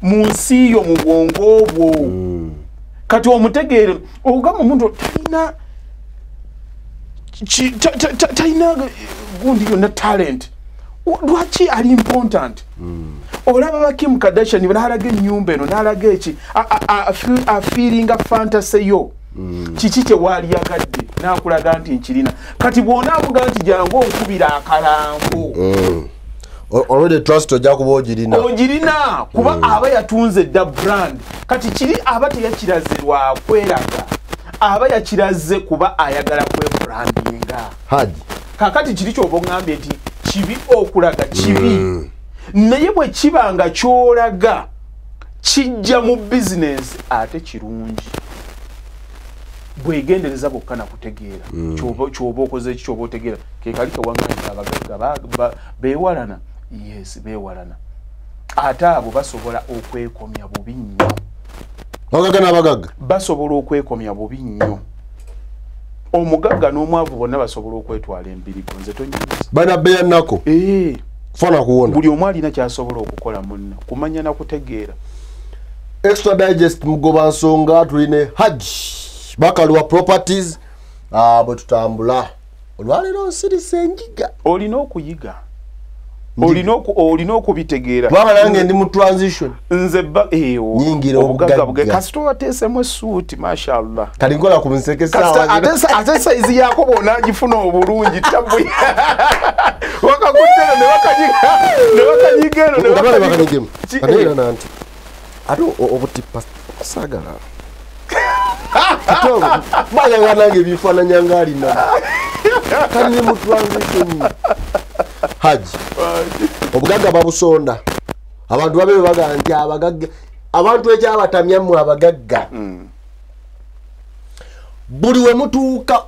mu nsi yo, mu bwongo bwo. Kati omutegeere ogamba omuntu talina talina gundi yonna talent, lwaki ali important? Olaba ba Kim Kardashian n'alaga ennyumba eno, n'alaga eki, afeelinga fantasy yo. Kiki kye waaliyagadde n'akulaga nti nkirina. Kati bw'onaamugaa nti jangu onkubira akalango, Already trust ojja kuba ogirina. Ogirina kuba aba yatunze dda brand. Kati kiri aba teyakiraze lwa kweraga, aba yakiraze kuba ayagala kwebrandinga. Haji. Kakati kiri kyoba oŋŋambye nti kibi okulaga kibi. Naye bwe kiba nga ky'olaga kijja mu bizinensi ate kirungi. Bwegendereza bwokka nakutegeera. Kyoba okoze ki kyoba otegeera. Ke kali kewaŋŋambye abagagga beewalana. Yes, beewalana. Ate abo basobola okwekomya bubi nnyo. Abagagga n'abagagga basobola okwekomya bubi nnyo. Omugagga n'omwavu bonna basobola okwetwala embirigo. Nze tonyumiza. Balina bbeeya nnako. Kufaana kuwona. Buli omu alina ky'asobola okukola munna, kumanya na kutegeera. Extra Digest mugoba nsonga tuline Haji Bakaluba Properties bwe tutambula. Olwaleero nsirise enjiga. Olina okuyiga. Olina okubitegeera. Kubanga nange ndi mu transition. Nze nyingira obugagga. Kasita wateesemu essuuti mashallah. Kati nkola ku nseke essaawa. Ate sayizi yako bw'onaagifuna obulungi tabu. Wakakuttera ne bakanyiga eno ne bakanyiga. Ate era nanti. Ate obutipa saagala. Ate nange ebifaananya ng'alina. Kali mu transition. Haji. Obugagga babusonda. Abantu babe baga nti abagagga abantu ekyabatamya mmwe abagagga. Buli we mutuuka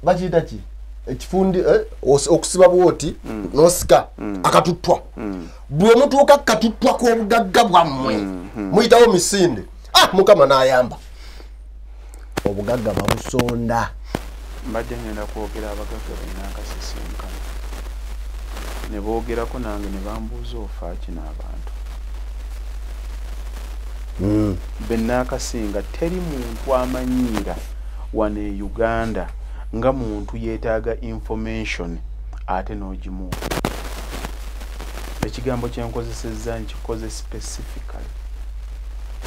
bakiyita ki? Ekifundi okusiba bwoti n'osika akatuttwa. Buli we mutuuka katuttwa k'obugagga bwammwe. Muyitawo misinde. Mukama n'ayamba. Obugagga babusonda. Mbadde ngenda kwogera abagagga balina akasisinkano. Ne boogerako nange ne bambuuza ofa ki n'abantu. Be naakasinga teri muntu amanyiira wano e Uganda nga muntu yeetaaga information ate n'ogimuwa. Ekigambo kye nkozesezza nkikoze specifically.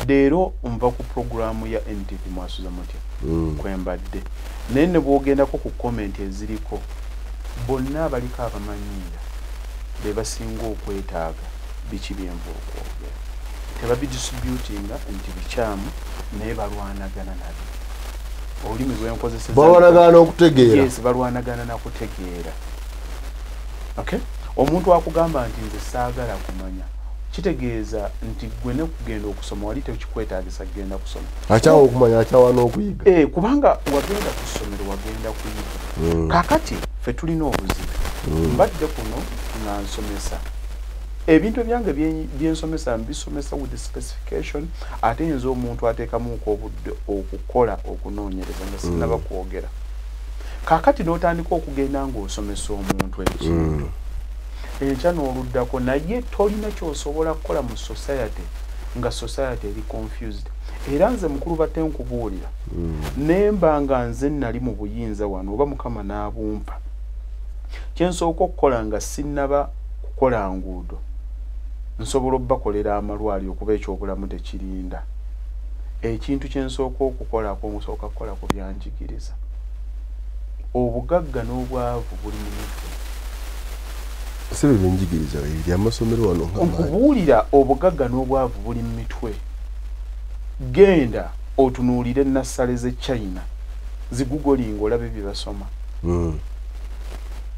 Leero nva ku puroguraamu ya NTV mwasuza mutya kwe mbadde. Naye ne bw'ogendako ku comment eziriko bonna abaliko abamanyiira be basinga okwetaaga biki byenva okwogera. Tebabidisiputinga nti bikyamu naye balwanagana nabyo. Olulimi lwe nkozesezza balwanagana n'okutegeera. Yes, balwanagana na kutegeera. Okay? Omuntu akugamba nti nze saagala kumanya kitegeeza nti gwe ne kugenda okusoma wali tekikwetaagisa kugenda kusoma. Akyawa okumanya akyawa n'okuyiga. Kubanga wagenda ku ssomero wagenda kuyiga. Kaakati ffe tulina obuzibu. Mbadde kuno nga nsomesa. Ebintu ebyange byensomesa mbisomesa with the specification ate nze omuntu ateekamuko obudde okukola okunoonyereza nga sinnaba kwogera. Kaakati n'otandika okugenda ng'osomesa omuntu ekintu. Enkya n'oluddako naye tolina ky'osobola kukola mu society nga society eri confused. Era nze mukulu batte nkubuulira. Ne mba nga nze nali mu buyinza wano oba Mukama n'abumpa. Kye nsooka okukola nga sinnaba kukola nguudo nsobola obbakolera amalwaliro kuba ekyobulamu tekirinda. Ekintu kye nsooka okukolako nsooka kukola ku byanjigiriza. Obugagga n'obwavu buli mu mitwe. Si bye byenjigiriza ebiri amasomero wano nga nkubuulira obugagga n'obwavu buli mu mitwe. Genda otunuulire nassale z'e China zigugolinga olabe bye basoma.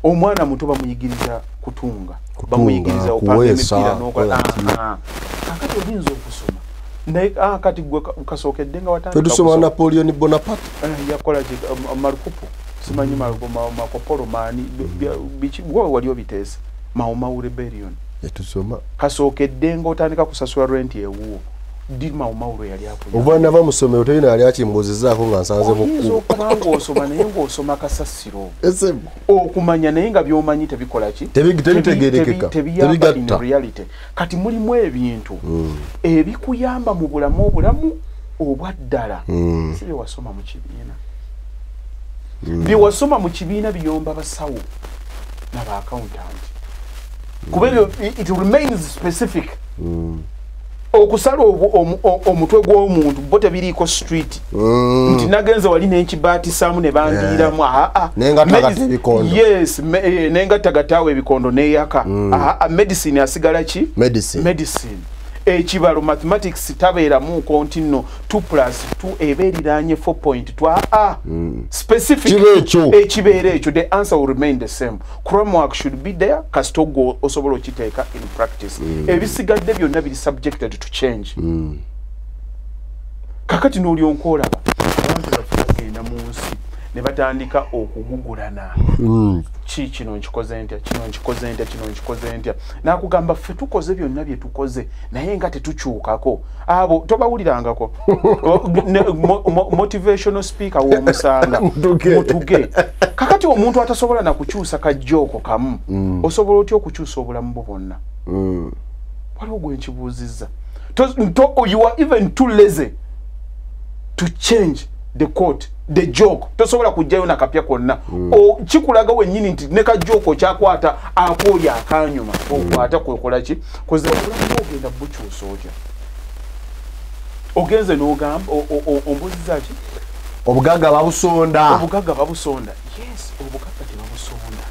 Omwana muto bamuyigiriza kutunga, bamuyigiriza opanga emipiira n'okola. Kakati oyinza okusoma naye kati gwe kasookedde nga watandika tusoma Napoleon Bonaparte. Yakola ki Marco simanyi Marco maani biki gwe wali obiteesa Mau Mau Rebellion yatusoma kasookedde nga otandika kusasula rent ewuwo. Di Mau Mau lwe yali akola. Oba nava mu ssomero terina yali akimbuuzizzaako nga nsanze mu Oyinza kkubo. okuba ng'osoma naye ng'osoma kasasiro. Esebo. Okumanya naye nga by'omanyi tebikola ki? Tebitegeerekeka. Tebiyamba in Tebigatta. reality. Kati mulimu ebintu ebikuyamba mu bulamu obulamu obwa ddala. Si bye wasoma mu kibiina. Bye wasoma mu kibiina biyomba basawo n'aba accountant. Kuba ebyo it remains specific. Okusala omutwe gw'omuntu bo tebiriiko street. Nti nagenze wali n'ekibaatisamu ne bandiiramu. Aa, Nengattagatta ebikondo. Yes, nengattagattaawo ebikondo neyaka. Aa, medicine asigala ki? Medicine. Medicine. Ekibalo mathematics tabeeramuuko nti nno 2 plus 2 eba eriraanye 4.2. Aa, specific. Kiba ekyo. Ekibeera ekyo, the answer will remain the same. Homework should be there kasita ogwo osobola okiteeka in practice. Ebisigadde byonna biri subjected to change. Kakati n'olyonka olaba abantu baffe bagenda mu nsi ne batandika okugugulana. Ki kino nkikoze ntya, kino nkikoze ntya, kino nkikoze ntya? Nakugamba ffe tukoze byonna bye tukoze naye nga tetukyukako. Abo tobawulirangako. Motivational speaker w'omusanga Mutuge. Mutuge. Kakati omuntu atasobola nakukyusa kajjooko kamu, osobola otya okukyusa obulamu bwo bwonna? Waliwo gwe nkibuuzizza. You are even too lazy to change the quote, the joke. Tosobola kujjayo nakapya konna. Kikulaga wennyini nti ne kajoke okyakwata akooli akanyuma okwata kwekola ki koze. Obulamu bwo ogenda bukyusa otya? Ogenze n'ogamba ombuuziza ki? Obugagga babusonda. Obugagga babusonda? Yes, obugagga tebabusonda,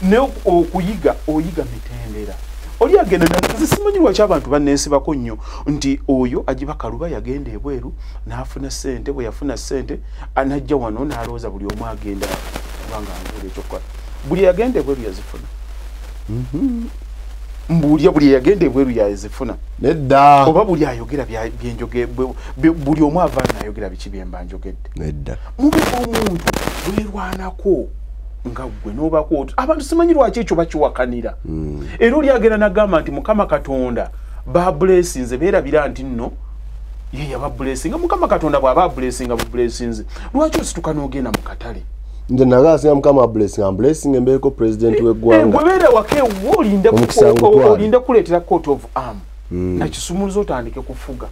naye okuyiga oyiga mitendera. Oli agenda, nze simanyi lwaki abantu banneesibako nnyo nti oyo agiba Kaluba yagenda ebweru n'afuna ssente, bwe yafuna ssente anajja wano n'alowooza buli omu agenda kubanga anzuula ekyokukola. Buli yagenda ebweru yazifuna? Mbuulya, buli yagenda ebweru yazifuna? Nedda. Oba buli ayogera byenjoge, buli omu avaayo n'ayogera biki byemba njogedde? Nedda. Mube omuntu werwanako nga ggwe n'obako. Abantu simanyi lwaki ekyo bakiwakanira. Era oli agenda n'agamba nti Mukama Katonda bablessinze, beerabira nti nno ye yabablessinga. Mukama Katonda bw'aba ablessinga bublessinze, lwaki osituka n'ogenda mu katale? Nze nagasinga Mukama blessing, blessing embeeko president w'eggwanga. Gwe beera waka ewwo olinde Omukisa ngutwale. Olinde kuleetera coat of arm nakisumuluzo otandike kufuga.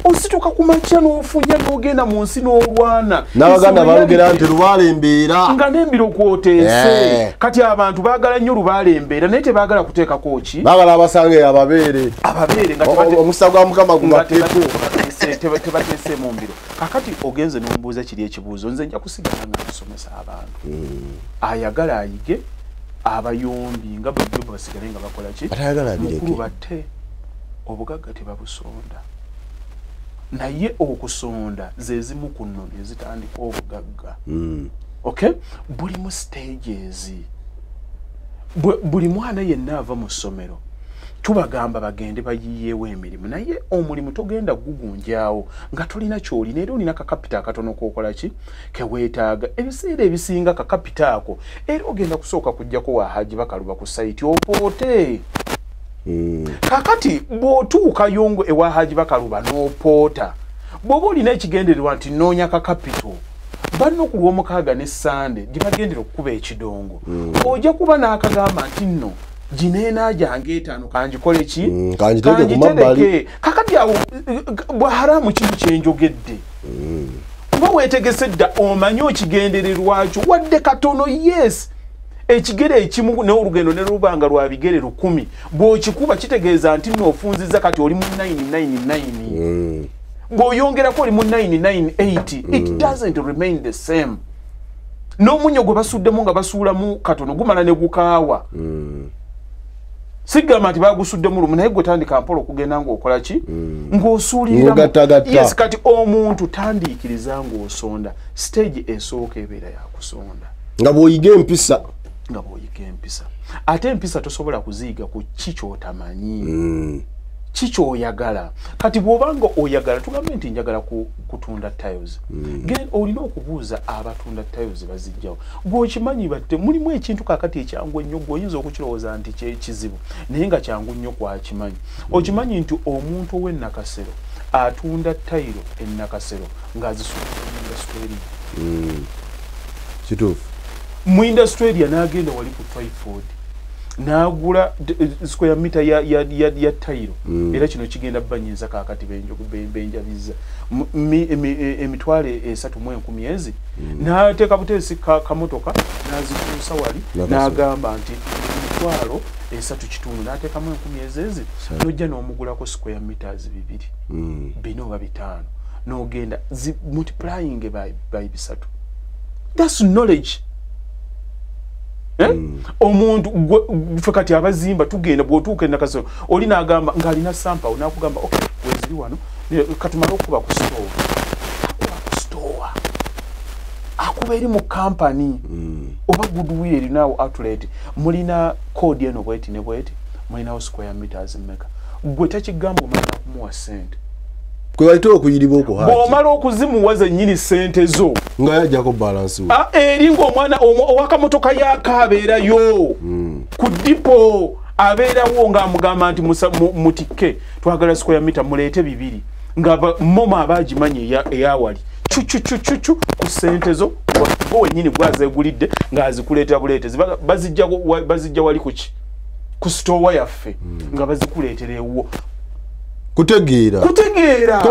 Osituka ku makya n'ofunya n'ogenda mu nsi n'olwana. N'abaganda Ensi balugera reality. nti lubaala embeera. Nga n'embiro kwoteese. Kati abantu baagala nnyo lubaala embeera naye tebaagala kuteekako ki? Baagala abasange ababeere. Ababeere nga Omukisa gwa Mukama nga gubatteko. Tebateese mu mbiro. Kakati ogenze n'ombuuza kiri ekibuuzo, nze nja kusigala nga nsomesa abantu. Ayagala ayige, abayombi nga bulijjo basigale nga bakola ki? Atayagala abireke. Mukulu batte, obugagga tebabusonda, naye okusonda ze zimu ku nnono ezitandika obugagga. Okay, bulimu stages. Buli mwana yenna ava mu ssomero tubagamba bagende bayiyeewo emirimu, naye omulimu togenda gugunjaawo nga tolina kyolina era olina kakapita akatono kokola ki keweetaaga. Ebiseera ebisinga kakapita ako era ogenda kusooka kujjako wa Haji Bakaluba ku site opoote. Kakati bw'otuukayo ngo ewa Haji Bakaluba n'opoota, bw'oba olina ekigendererwa nti noonya kakapito banno ku Lwomukaaga ne Sande gye bagendera okukuba ekidongo, ojja kuba n'akagamba nti nno gineena gyange etaano kanjikole ki? Kanjitereke ku mabbali. Kanjitereke. Kakati awo bwaharamu kiri kyenjogedde, kuba weetegese dda, omanyi okigendererwakyo wadde katono. Yes, ekigere ekimu n'olugendo ne luba nga lwa bigere 1000, bw'okikuba kitegeeza nti nno ofunziza kati oli mu 999. Bw'oyongerako oli mu 998. It doesn't remain the same. N'omunnyo gwe basuddemu nga basuulamu katono gumala ne gukaawa. Sigamba nti bagusuddemu lumu, naye gwe tandika mpola okugenda ng'okola ki, ng'osuuliriramu. Ng'ogattagatta. Yes, kati omuntu tandiikiriza ng'osonda. Stage esooka ebeera yakusonda. Nga bw'oyiga empisa. Nga bw'oyiga empisa. Ate empisa tosobola kuziyiga ku ki ky'otamanyi, ki kyoyagala. Kati bw'obanga oyagala, tugambe nti njagala kutunda tiles. Olina okubuuza abatunda tiles bazijjawo. Gweokimanyi batte mulimu ekintu kakati ekyangu ennyo, gwe oyinza okukirowooza nti kyekizibu naye nga kyangu nnyo kwakimanyi. Okimanyi nti omuntu ow'ennakasero atunda tayiro ennakasero ng'azisuula mu industry area? Kituufu. Mu industry area n'agenda wali ku Twyford n'agula square meter ya tayiro. Era kino kigenda banyinza kakati benjabiza 300,000 ezi, n'ateeka buteesi kamotoka n'azituusa wali, n'agamba nti emitwalo 3.5 n'ateekamu 1000 ezezi n'ojja n'omugulako square meters 2 4 oba 5 n'ogenda multiplying by 3. That's knowledge. Omuntu ffe kati abazimba tugenda bw'otuuka enakaso oli n'agamba ng'alina sampa n'akugamba okay weziri wano katumale okuba ku store, akuba ku store, akuba eri mu company oba goodwill erinawo outlet, mulina code eno bweti ne bweti, mulinawo square meters mmeka, gwe takigamba omala kumuwa ssente kwe bayita okuyiriba okuhaji bw'omala okuzimuwa zennyini ssente zo nga yajjako balance we eri ng'omwana owakamotoka yakabeerayo ku dipo abeerawo ng'amugamba nti mutikke twagala square meter muleete 2 nga moma abagimanyi eyawali cucucucucu ku ssente zo gwe wennyini gwazeegulidde ng'azikuleetera buleetezi bazijja wali kuki ku store yaffe nga bazikuleetera ewuwo. Kutegeera. Kutegeera.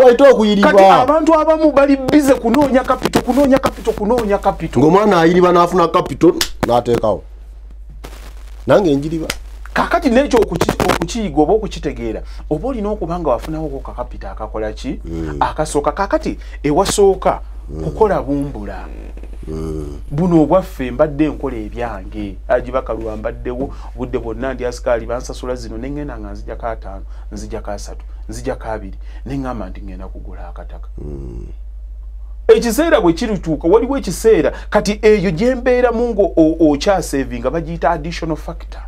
Kati abantu abamu bali bize kunoonya capital, kunoonya capital, kunoonya capital. Ng'omwana ayiriba n'afuna capital n'ateekawo. Nange njiriba. Kakati n'ekyo okukiyiga oba okukitegeera oba olina okuba nga wafunawo ka capital akakola ki akasooka. Kakati ewasooka kukola bumbula. Buno obwaffe mbadde nkola ebyange agibakalwa mbaddewo obudde bwonna ndi asikaali bansasula zino ne ŋŋenda nga nzijako 5 nzijako 3 nzijako 2 ne ŋŋamba nti ŋŋenda kugula akataka. Ekiseera bwe kirituuka waliwo ekiseera kati eyo gye mbeeramu nga okyasevinga bagiyita additional factor,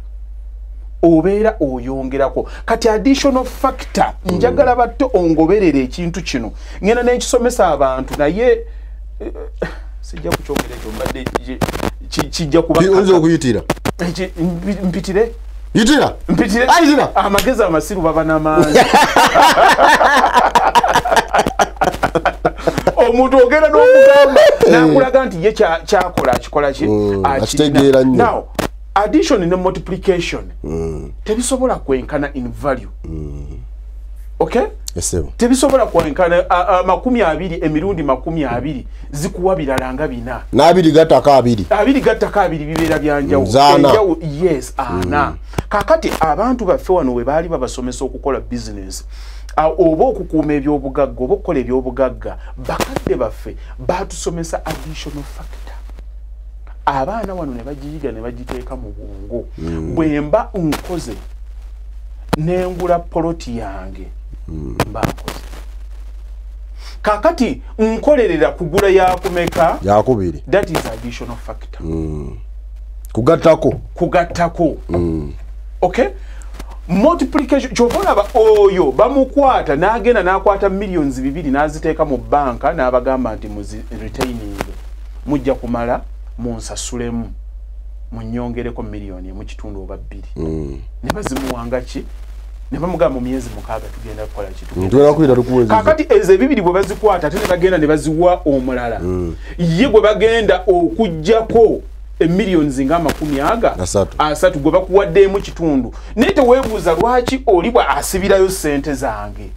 obeera oyongerako. Kati additional factor njagala batto ongoberere ekintu kino ŋŋenda n'ekisomesa abantu naye sijja kukyongera ekyo mbadde kijja kuba oyinza okuyitira mpitire yitira mpitire ayitira amagezi amasiru baba n'amaanyi. Omuntu ogenda n'omugamba n'akulaga nti ye kyakola akikola ki akitegeera nnyo. Now addition ne multiplication tebisobola kwenkana in value. Okay? Tebisobola kwenkana 20 emirundi 20 zikuwa birala nga 4 n'abiri gattako 2 2 gattako 2 bibeera byanjawulo. Yes, ana. Kakati abantu baffe wano we baali babasomesa okukola business oba okukuuma ebyobugagga oba okukola ebyobugagga, bakadde baffe batusomesa additional factor. Abaana wano ne bagiyiga ne bagiteeka mu bwongo. Bwe mba nkoze nengula poloti yange mba nkoze. Kakati nkolerera kugula yakumeka yakubiri, that is additional factor. Kugattako kugattako. Okay, multiplication kyova olaba oyo bamukwata n'agenda n'akwata millions 2 n'aziteeka mu banka n'abagamba nti muzi retaining mujja kumala munsasulemu munyongereko miliyoni 1.5 oba 2. Ne bazimuwanga ki ne bamugamba mu myezi 6 tugenda kukola ki kakati ezo ebibiri bwe bazikwata ate ne bagenda ne baziwa omulala ye gwe bagenda okuggyako emillions nga 30 gwe bakuwaddeemu kitundu. Naye teweebuuza lwaki oli bwe asibirayo ssente zange.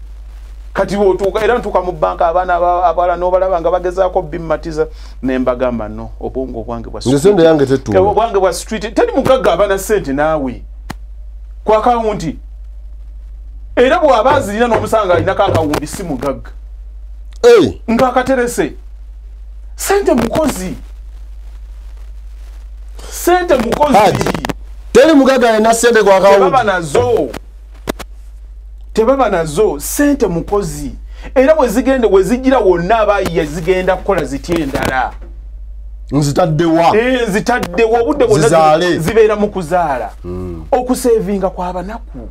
Kati bw'otuuka era ntuuka mu banka abaana abawala n'obalaba nga bagezaako bimmatiza ne mbagamba no obwongo obwange bwa obwange bwa street teri mugagga abaana ssente naawe ku akawunti era bw'aba azirina n'omusanga alinako akawumbi si mugagga ng'akaterese ssente mukozi sente mukozi teri mugagga alina ssente ku akawunti tebaba nazo sente mukozi era bwe wezijira wonna abayiya zigenda kukola zitya endala nzitaddewa nzitaddewa obudde bwonna zibeera mu kuzaala. Okusevinga kw'abanaku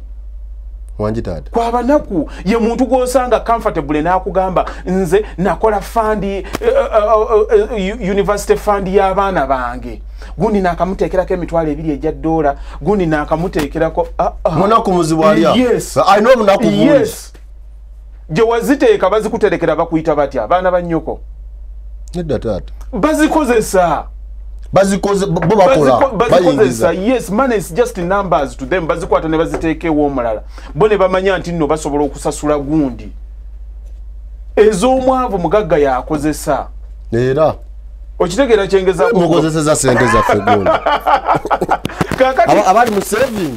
wangi taata kw'abanaku ye muntu gw'osanga comfortable n'akugamba nze nakola fund university fund y'abaana bange gundi nakamuteekerako $2,000 egya dola gundi nakamuteekerako munaku muzibu alya. Yes, alina obunaku bungi. Yes, gye waziteeka bazikuterekera bakuyita batya abaana ba nnyoko nedda taata bazikozesa bo bakola bazikozesa. Yes, money is just numbers to them. Bazikwata ne baziteeka ew'omulala bo ne bamanya nti nno basobola okusasula gundi ez'omwavu mugagga yakozesa era Okitegeera kyengeza mukozeseza sente zaffe gundi abali mu saving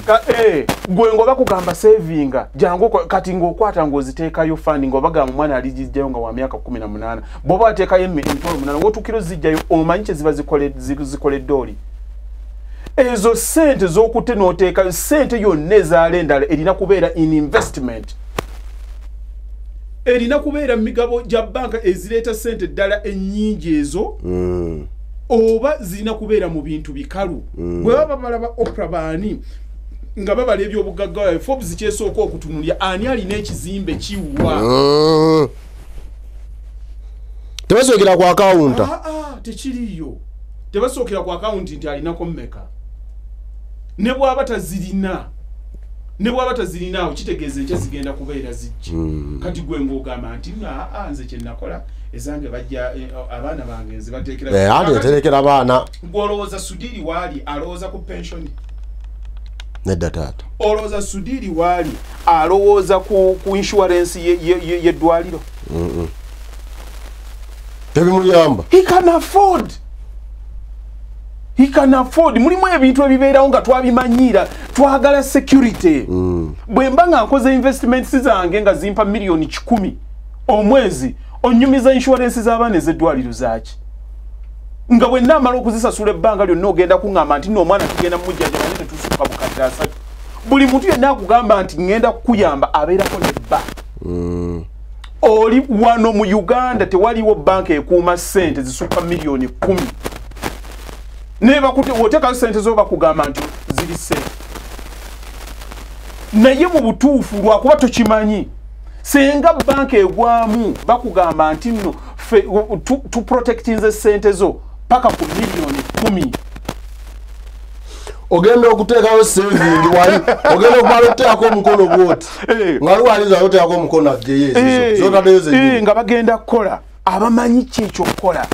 gwe ngo bakugamba savinga jangu kati ng'okwata ng'oziteekayo funding obagamba omwana aligijjayo nga wa myaka 18 bw'oba ateekayo emitwalo 8 wotukiro zijjayo omanyi kye ziba zikoledde oli ezo sente z'okutte n'oteekayo sente yonna ezaala endala erina kubeera in investment erina kubeera mu migabo gya banka ezireeta sente ddala ennyingi ezo oba zirina kubeera mu bintu bikalu. Bwe baba balaba Oprah baani nga babala ebyobugagga bwabwe, Forbes kyesooka okutunulya ani alina ekizimbe kiwa. Tebasookera ku akawunta. Tekiriiyo. Tebasookera ku akawunti nti alinako mmeka. Ne bw'aba tazirina awo kitegeeza enkya zigenda kubeera zijje. Kati gwe ng'ogamba nti nze kye nakola ezange bajja abaana bange nzibateekera. Ate nterekera abaana. Gw'olowooza Sudiri waali alowooza ku pensioni? Nedda taata. Olowooza Sudiri waali alowooza ku insurance y'eddwaliro? Tebimuyamba. He can afford. He can afford. Mulimu ebintu ebibeerawo nga twabimanyira, twagala security. Bwe mba nga nkoze investments zange nga zimpa miliyoni 100 omwezi, onyumiza insurance z'abaana ez'eddwaliro zaaki? Nga bwe nnaamala okuzisasula ebbanga lyonna ogenda kuŋŋamba nti nno omwana tugenda mumujjanjaba naye tetusukka bukadde 3. Buli muntu yenna akugamba nti ŋŋenda kukuyamba abeerako ne bba. Oli wano mu Uganda tewaliwo banka ekuuma ssente zisukka miliyoni 10. Oteekayo ssente zo bakugamba nti ziri ssente. Naye mu butuufu lwakuba tokimanyi. Singa banka egwamu bakugamba nti nno tuprotectinze ssente zo paka ku miliyoni 10. Ogenda okuteekayo saving wali ogenda okumala okuteekako omukono bw'oti nga luwaliza oteekako omukono aggyeyo ezizo z'otaddeyo zennyini nga bagenda kukola abamanyi ki ekyokukola.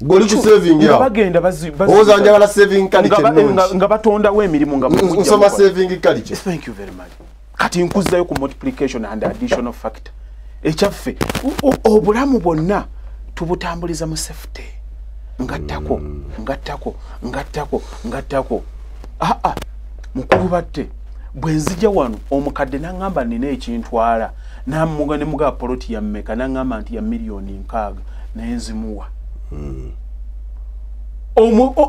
Goli ku saving yawo bagenda owoza njagala saving culture ennungi nga batondawo emirimu nga nsoma saving culture. Thank you very much. Kati nkuzzayo ku multiplication and additional factor ekyaffe obulamu bwonna tubutambuliza mu safety. Ngattako ngattako ngattako ngattako. Mukulu batte bwe nzija wano omukadde n'aŋŋamba nina ekintwala n'amuga ne muga poloti ya mmeka n'aŋŋamba nti ya miliyoni 6 naye nzimuwa.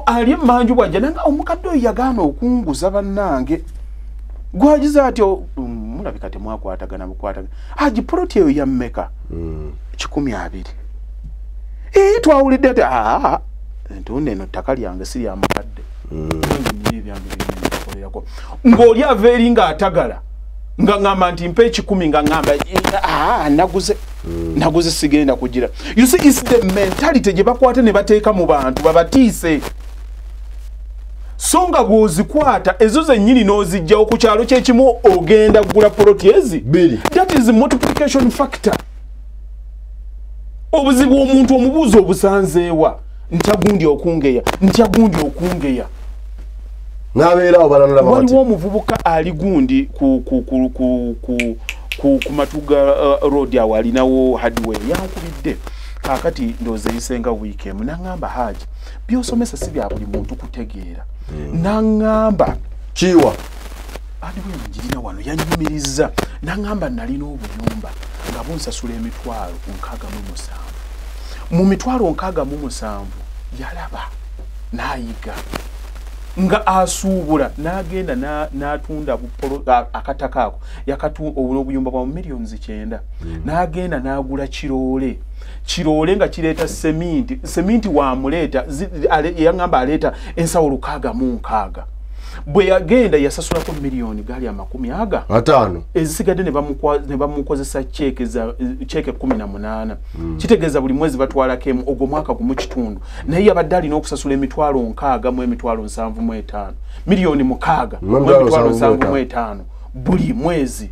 Ali emmanju bw'ajja nanga omukadde oyo yagaana okunguza bannange gwagiza ati mulabika temwakwatagana bukwatagana agi poloti eyo ya mmeka 120. Twawulidde ati entunda eno ttaka lyange si lya mukadde. Ng'oli ava eri ng'atagala nga ŋŋamba nti mpa 1,000 nga ŋŋamba naguze naguze sigenda kugira. You see, it's the mentality gye bakwata ne bateeka mu bantu babatiise. So nga bw'ozikwata ezo zennyini n'ozijjawo ku kyalo kyekimu ogenda kugula poloti ezi 2. That is the multiplication factor. Obuzibu omuntu omubuuza obusanzeewa ntya gundi okungeya ntya gundi okungeya. Waliwo omuvubuka ali gundi ku Matuga road awo alinawo hardware yankubidde kaakati ndowooza eyisenga wiiki emu n'aŋŋamba Haji by'osomesa si bya buli muntu kutegeera. N'aŋŋamba kiwa hardware ngirina wano yannyumiriza n'aŋŋamba nalina obuyumba nga bunsasula emitwalo 67. Mu mitwalo 67 yalaba n'ayiga nga asuubula n'agenda n'atunda akataka ako obuyumba bwa miliyoni 9 n'agenda n'agula kiroole kiroole nga kireeta seminti seminti wamuleeta yaŋŋamba aleeta ensawo 606. Bwe yagenda yasasulako miliyoni gaali 55 ezisigadde ne bamukozesa cheeke 18. Kitegeeza buli mwezi batwalako emu ogwo mwaka gumu kitundu naye yabadde alina okusasula emitwalo 6 mu emitwalo 75 miliyoni 6 mu emitwalo 75 buli mwezi.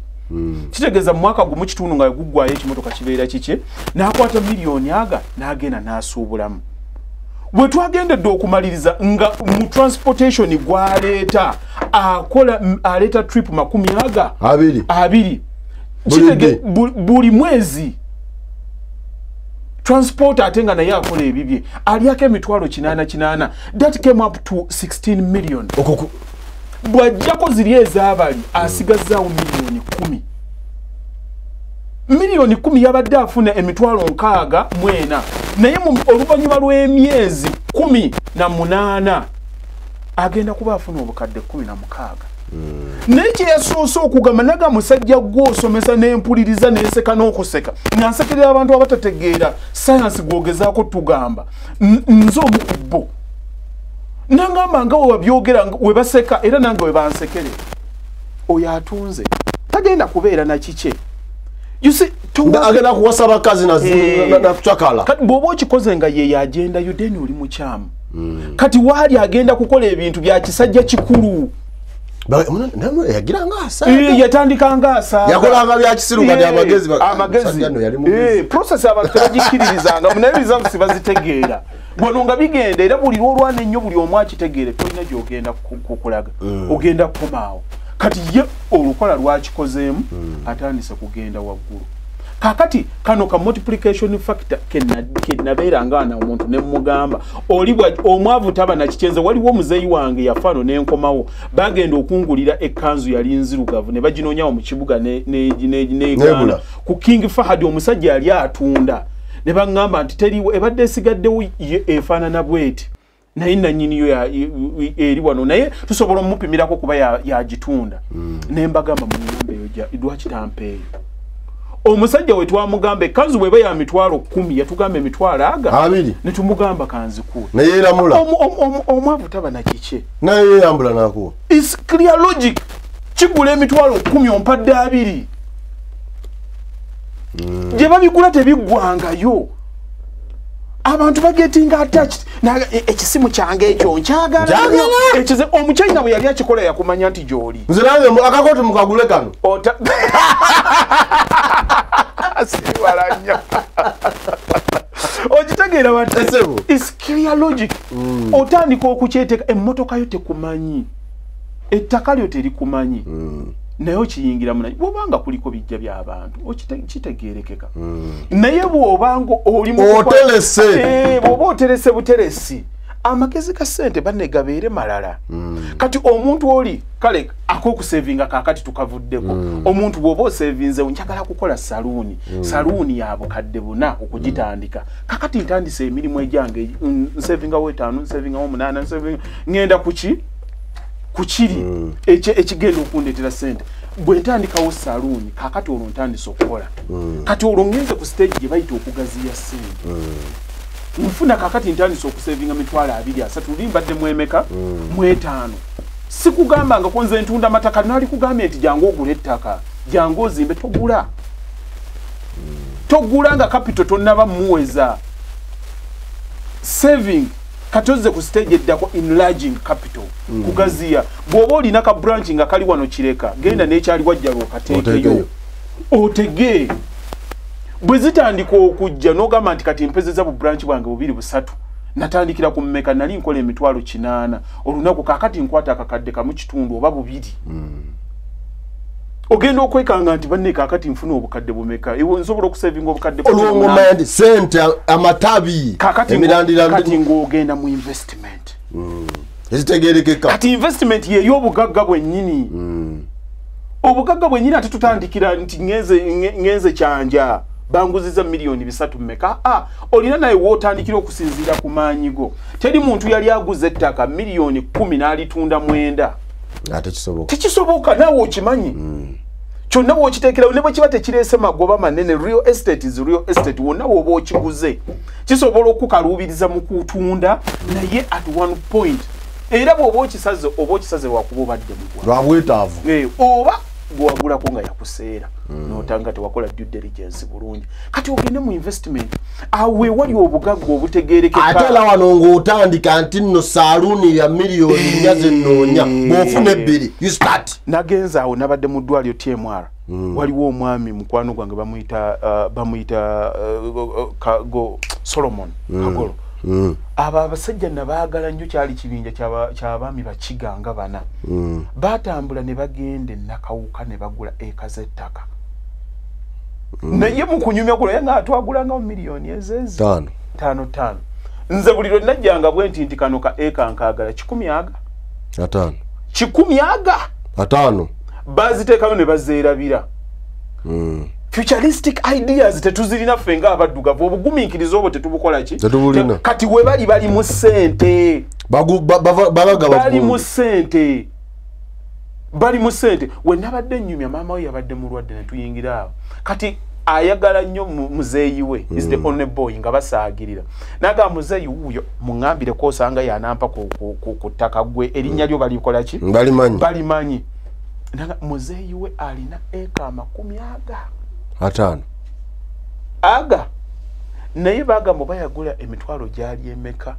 Kitegeeza mu mwaka gumu kitundu nga guggwayo ekimotoka kibeera kikye n'akwata miliyoni aga n'agenda n'asuubulamu. Bwe twagendedde okumaliriza nga mu transportation gwaleeta akola aleeta trip 20 buli mwezi. Transport ate nga naye akola ebibye alyako emitwalo 888, that came up to 16 million. Bw'ajjako ziri ezaabali asigazaawo miliyoni 10. Miliyoni 10 yabadde afuna emitwalo 64, naye oluvannyuma lw'emyezi 18 agenda kuba afuna obukadde 16. Naye kye yasoose okugamba, naga musajja gw'osomesa n'empuliriza n'enseka n'okuseka, nga nsekerera abantu abatategeera sayansi gw'ogezaako tugamba, nze omu ku bo. Nangamba nga we babyogera we baseka era nange we bansekere. Oyo atunze tagenda kubeera na kikye. You see, agenda kuwasa bakazi na kucakala. Kati bw'oba okikoze nga ye yagenda yo, then oli mukyamu. Kati waali agenda kukola ebintu bya kisajja kikulu. Yatandika nga asaaga, yakolanga bya kisiru, kati amagezi amagezi process abantu tebagikiririzanga, naye results bazitegeera wano nga bigenda. Era buli lwolwana ennyo buli omu akitegeere, tolina gy'ogenda kukulaga, ogenda kukomaawo. Kati ye olukola lwakikozeemu, atandise kugenda waggulu. Kakati kano ka multiplication factor kenabeera nga na omuntu ne mugamba oli omwavu taba na kikyenze. Waliwo omuzeeyi wange yafaano n'enkomawo, bagenda okungulira ekkanzu yali nzirugavu ne baginoonyawo mu kibuga negaana ku King Fahad, omusajja yali atunda, ne baŋŋamba nti teriwo, ebadde esigaddewo efaanana bweti, naye nannyiniyo eri wano, naye tusobola omupimirako kuba yagitunda. Ne mbagamba muŋŋambe eyo lwaki tampeeyo. Omusajja we twamugamba ekkanzu bw'eba ya 100,000, yatugamba emitwalo aga 2, ne tumugamba kanzikuwe, naye yeeramula. Omwavu taba na kikye, naye yeeyambula nakuwa. Is clear logic. Kigula 100,000, ompadde 2. Gye babigula tebiggwangayo. Abantu bagetinga attached. Ekisimu kyange ekyo nkyagala. Omuchina bwe yali akikola yakumanya nti gy'oli. Nze nange akakoti mukagule kano. Siwala nnyo. Okitegeera bati? It's clear logic. Otandika okukyeteeka, emmotoka yo tekumanyi, ettaka lyo terikumanyi, naye okiyingira munayi bw'obanga kuliko bijja by'abantu kitegeerekeka. Naye bw'obanga oli oterese, bw'oba oterese buteresi, amagezi ga ssente banne gabeere malala. Kati omuntu oli kale ak'okusevinga kaakati tukavuddeko. Omuntu bw'oba osevinze, njagala kukola saluuni, saluuni ya bukadde 4 okugitandika, kakati ntandise emirimu egyange, nsevingawo 5, nsevingawo 8, nsevinga ngenda kuki kukiri ekigenda okundeetera ssente. Bwe ntandikawo saluuni kakati olwo ntandise okukola. Kati olwo ngenze ku stage gye bayita okugaziya ssente. Nfuna kakati ntandise okusevinga 20,000 30, luli mbadde mwemeka 5. Sikugamba nga konze ntunda mataka, nali kugambye nti jangu ogule ettaka, jangu ozimbe. Togula, togula nga capital tonnaba muweza. Saving katoze ku stage eddako, enlarging capital, kugaziya. Bw'oba olina ka branch nga kali wano Kireka, genda n'ekyali Wajjala okateekeyo, otege. Bwe zitandika okujja n'ogamba nti kati mpezeza bu branch bwange 2 3, natandikira ku mmeka? Nali nkola 800,000 olunaku, kakati nkwata akakadde 1.5 oba 2. Ogenda okwekanga nti banne kakati nfuna obukadde bumeka, iwe nsobola okusevinga obukadde olwongoma ndi sente amatabi emirandira. Kati ng'ogenda mu investment ezitegerekeka. Kati investment yeey'obugagga bwennyini, obugagga bwennyini. Ate tutandikira nti ngenze Kyanja banguziza 3 miliyoni mmeka. Ah, olina naye wootandikira okusinziira ku maanyi go. Teri muntu yali aguza ettaka miliyoni 10 n'alitunda 9. Ate kisoboka? Tekisoboka, naawe okimanyi. Kyonna wookiteekerawo ne bwe kiba tekireese magoba manene, real estate is real estate. Wonna woba okiguze kisobola okukaluubiriza mu kutunda, naye at one point era bw'oba okisaze, oba okisaze lwakuba obadde mugwa lwa bwetaavu. Oba gwewagulako nga yakuseera, notanga tewakola due diligence bulungi. Kati ogende mu investment, awo we wali obugagga obutegerekeka. Ate era wano ng'otandika nti nno saaluuni ya miliyoni 4 zenoonya, bw'ofuna 2 you start. Nagenza awo, nabadde mu ddwaliro TMR, waliwo omwami mukwano gwange bamuyita Kago, Solomon Kagolo. Abo abasajja nabaagala nnyo. Kyali kibinja ky'abaami Bakiga nga bana. Batambula ne bagenda e Nakawuka ne bagula eka z'ettaka. Naye mu kunyumya kuno nga twagulanga miliyoni ezezi 5 nze buli lwe najjanga bwe nti kano ka eka nkaagala 10 aga 5 10 aga 5 baziteekayo ne bazeerabira. Futuristic ideas tetuzirina ffe ng'abaddugavu, obugumiikiriza obwo tetubukola ki? Kati we bali bali mu ssente, bali mu ssente, bali mu ssente. We nabadde nnyumya maama we yabadde mulwadde ne tuyingira awo. Kati ayagala nnyo muzeeyi we, is the only boy nga basaagirira. N'agamba muzeeyi wuuyo muŋŋambireko osanga y'anampa ku ttaka gwe erinnya lyo balikola ki? Balimanyi. Nanga muzeeyi we alina eka 50 aga naye bagamba bayagula emitwalo gyali emeka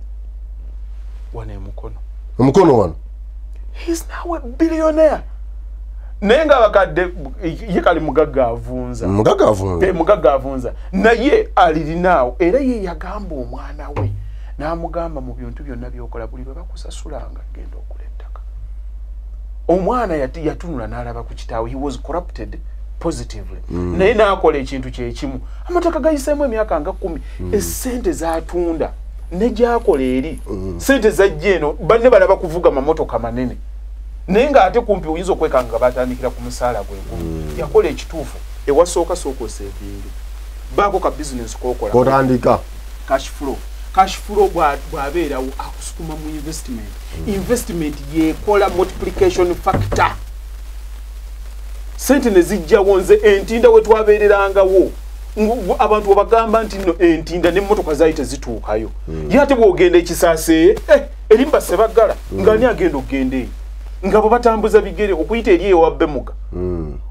wano emukono omukono wano. He's now a billionaire. Naye nga bakadde ye kali mugagga avunza, mugagga avunza naye alirinaawo. Era ye yagamba omwana we n'amugamba mu bintu byonna by'okola buli lwe bakusasulanga genda okula ettaka. Omwana yatunula n'alaba ku kitaawe, he was corrupted positively. Naye n'akola ekintu kyekimu. Amataka gayiseemu emyaka nga 10, essente z'atunda ne gy'akola eri, sente zajja eno banne balaba kuvuga mamotoka manene, naye ng'ate kumpi oyinza okwekanga nga batandikira ku musaala gwe gumu. Yakola ekituufu, ewasooka sooka osevinge, baako ka bizinesi k'okola, kotandika cash flow. Cash flow bw'abeerawo akusukuma mu investment. Investment yekola multiplication factor. Sente ne zijjawo. Nze entinda we twabeererangawo abantu obagamba nti nno entinda n'emmotoka zaali tezituukayo. Ye ate bw'ogenda ekisaase erimba sebaggala ng'ani agenda okugenda eyo nga bwe batambuza bigere okuyita eri ewa Bemuga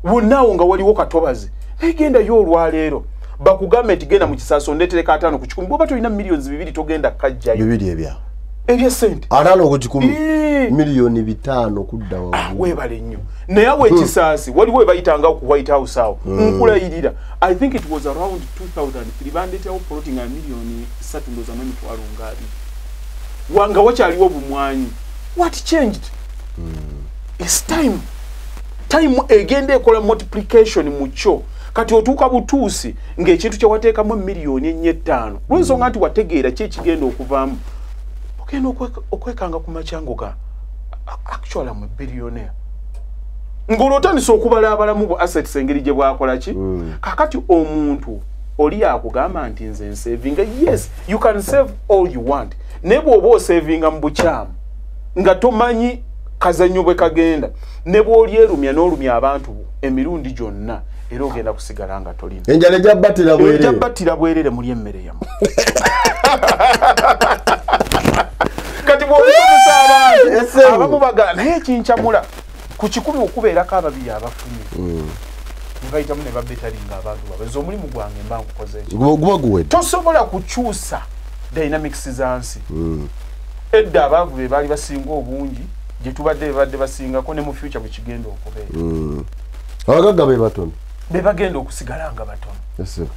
wonnaawo nga waliwo katobazi. Naye gendayo olwaleero bakugambe nti genda mu kisaasi ondeetereko 5 ku 1,000, bw'oba tolina miliyoni 2 togenda kajjayo. Bibiri ebya eby'essente 5 ku 1,000 miliyoni 5 kudda waggulu. Weebale nnyo. Naye awo ekisaasi waliwo we bayitanga ku White House awo, nkulayirira I think it was around 2003 bandeeterawo poloti nga miliyoni 3 ndowooza n'emitwalo nga 2 nga wakyaliwo obumwanyi. What changed? It's time. Time egenda ekola multiplication mu kyo. Kati otuuka butuusi ng'ekintu kye wateekamu miliyoni 4 5 lw'ensonga nti wategeera ki ekigenda okuvaamu, ogenda okwekanga ku makyango ga actually I'm a billionaire. Ng'olwo otandise okubala abalamu bu assets engeri gye bwakola ki. Kakati omuntu oli akugamba nti nze nsevinga, yes you can save all you want, naye bw'oba osevinga mu bukyamu nga tomanyi kazannyo bwe kagenda, ne bw'olyerumya n'olumya abantu emirundi gyonna era ogenda kusigala nga tolina. Enjala ejja battira bwerere. Ejja battira bwerere muli emmere yammwe. Kati bw'obikozesa abantu abamu bagala naye ekincamula ku 1,000 okubeerako ababiri abafunye ne bayitamu ne babetalinga abantu baabwe. Nze omulimu gwange mba nkukoze eki? Guba guwedde. Tosobola kukyusa dynamics za nsi. Edda abaavu be baali basinga obungi gye tubadde be badde basingako ne mu future bwe kigenda okubeera. Abagagga be batono. Be bagenda okusigala nga batono.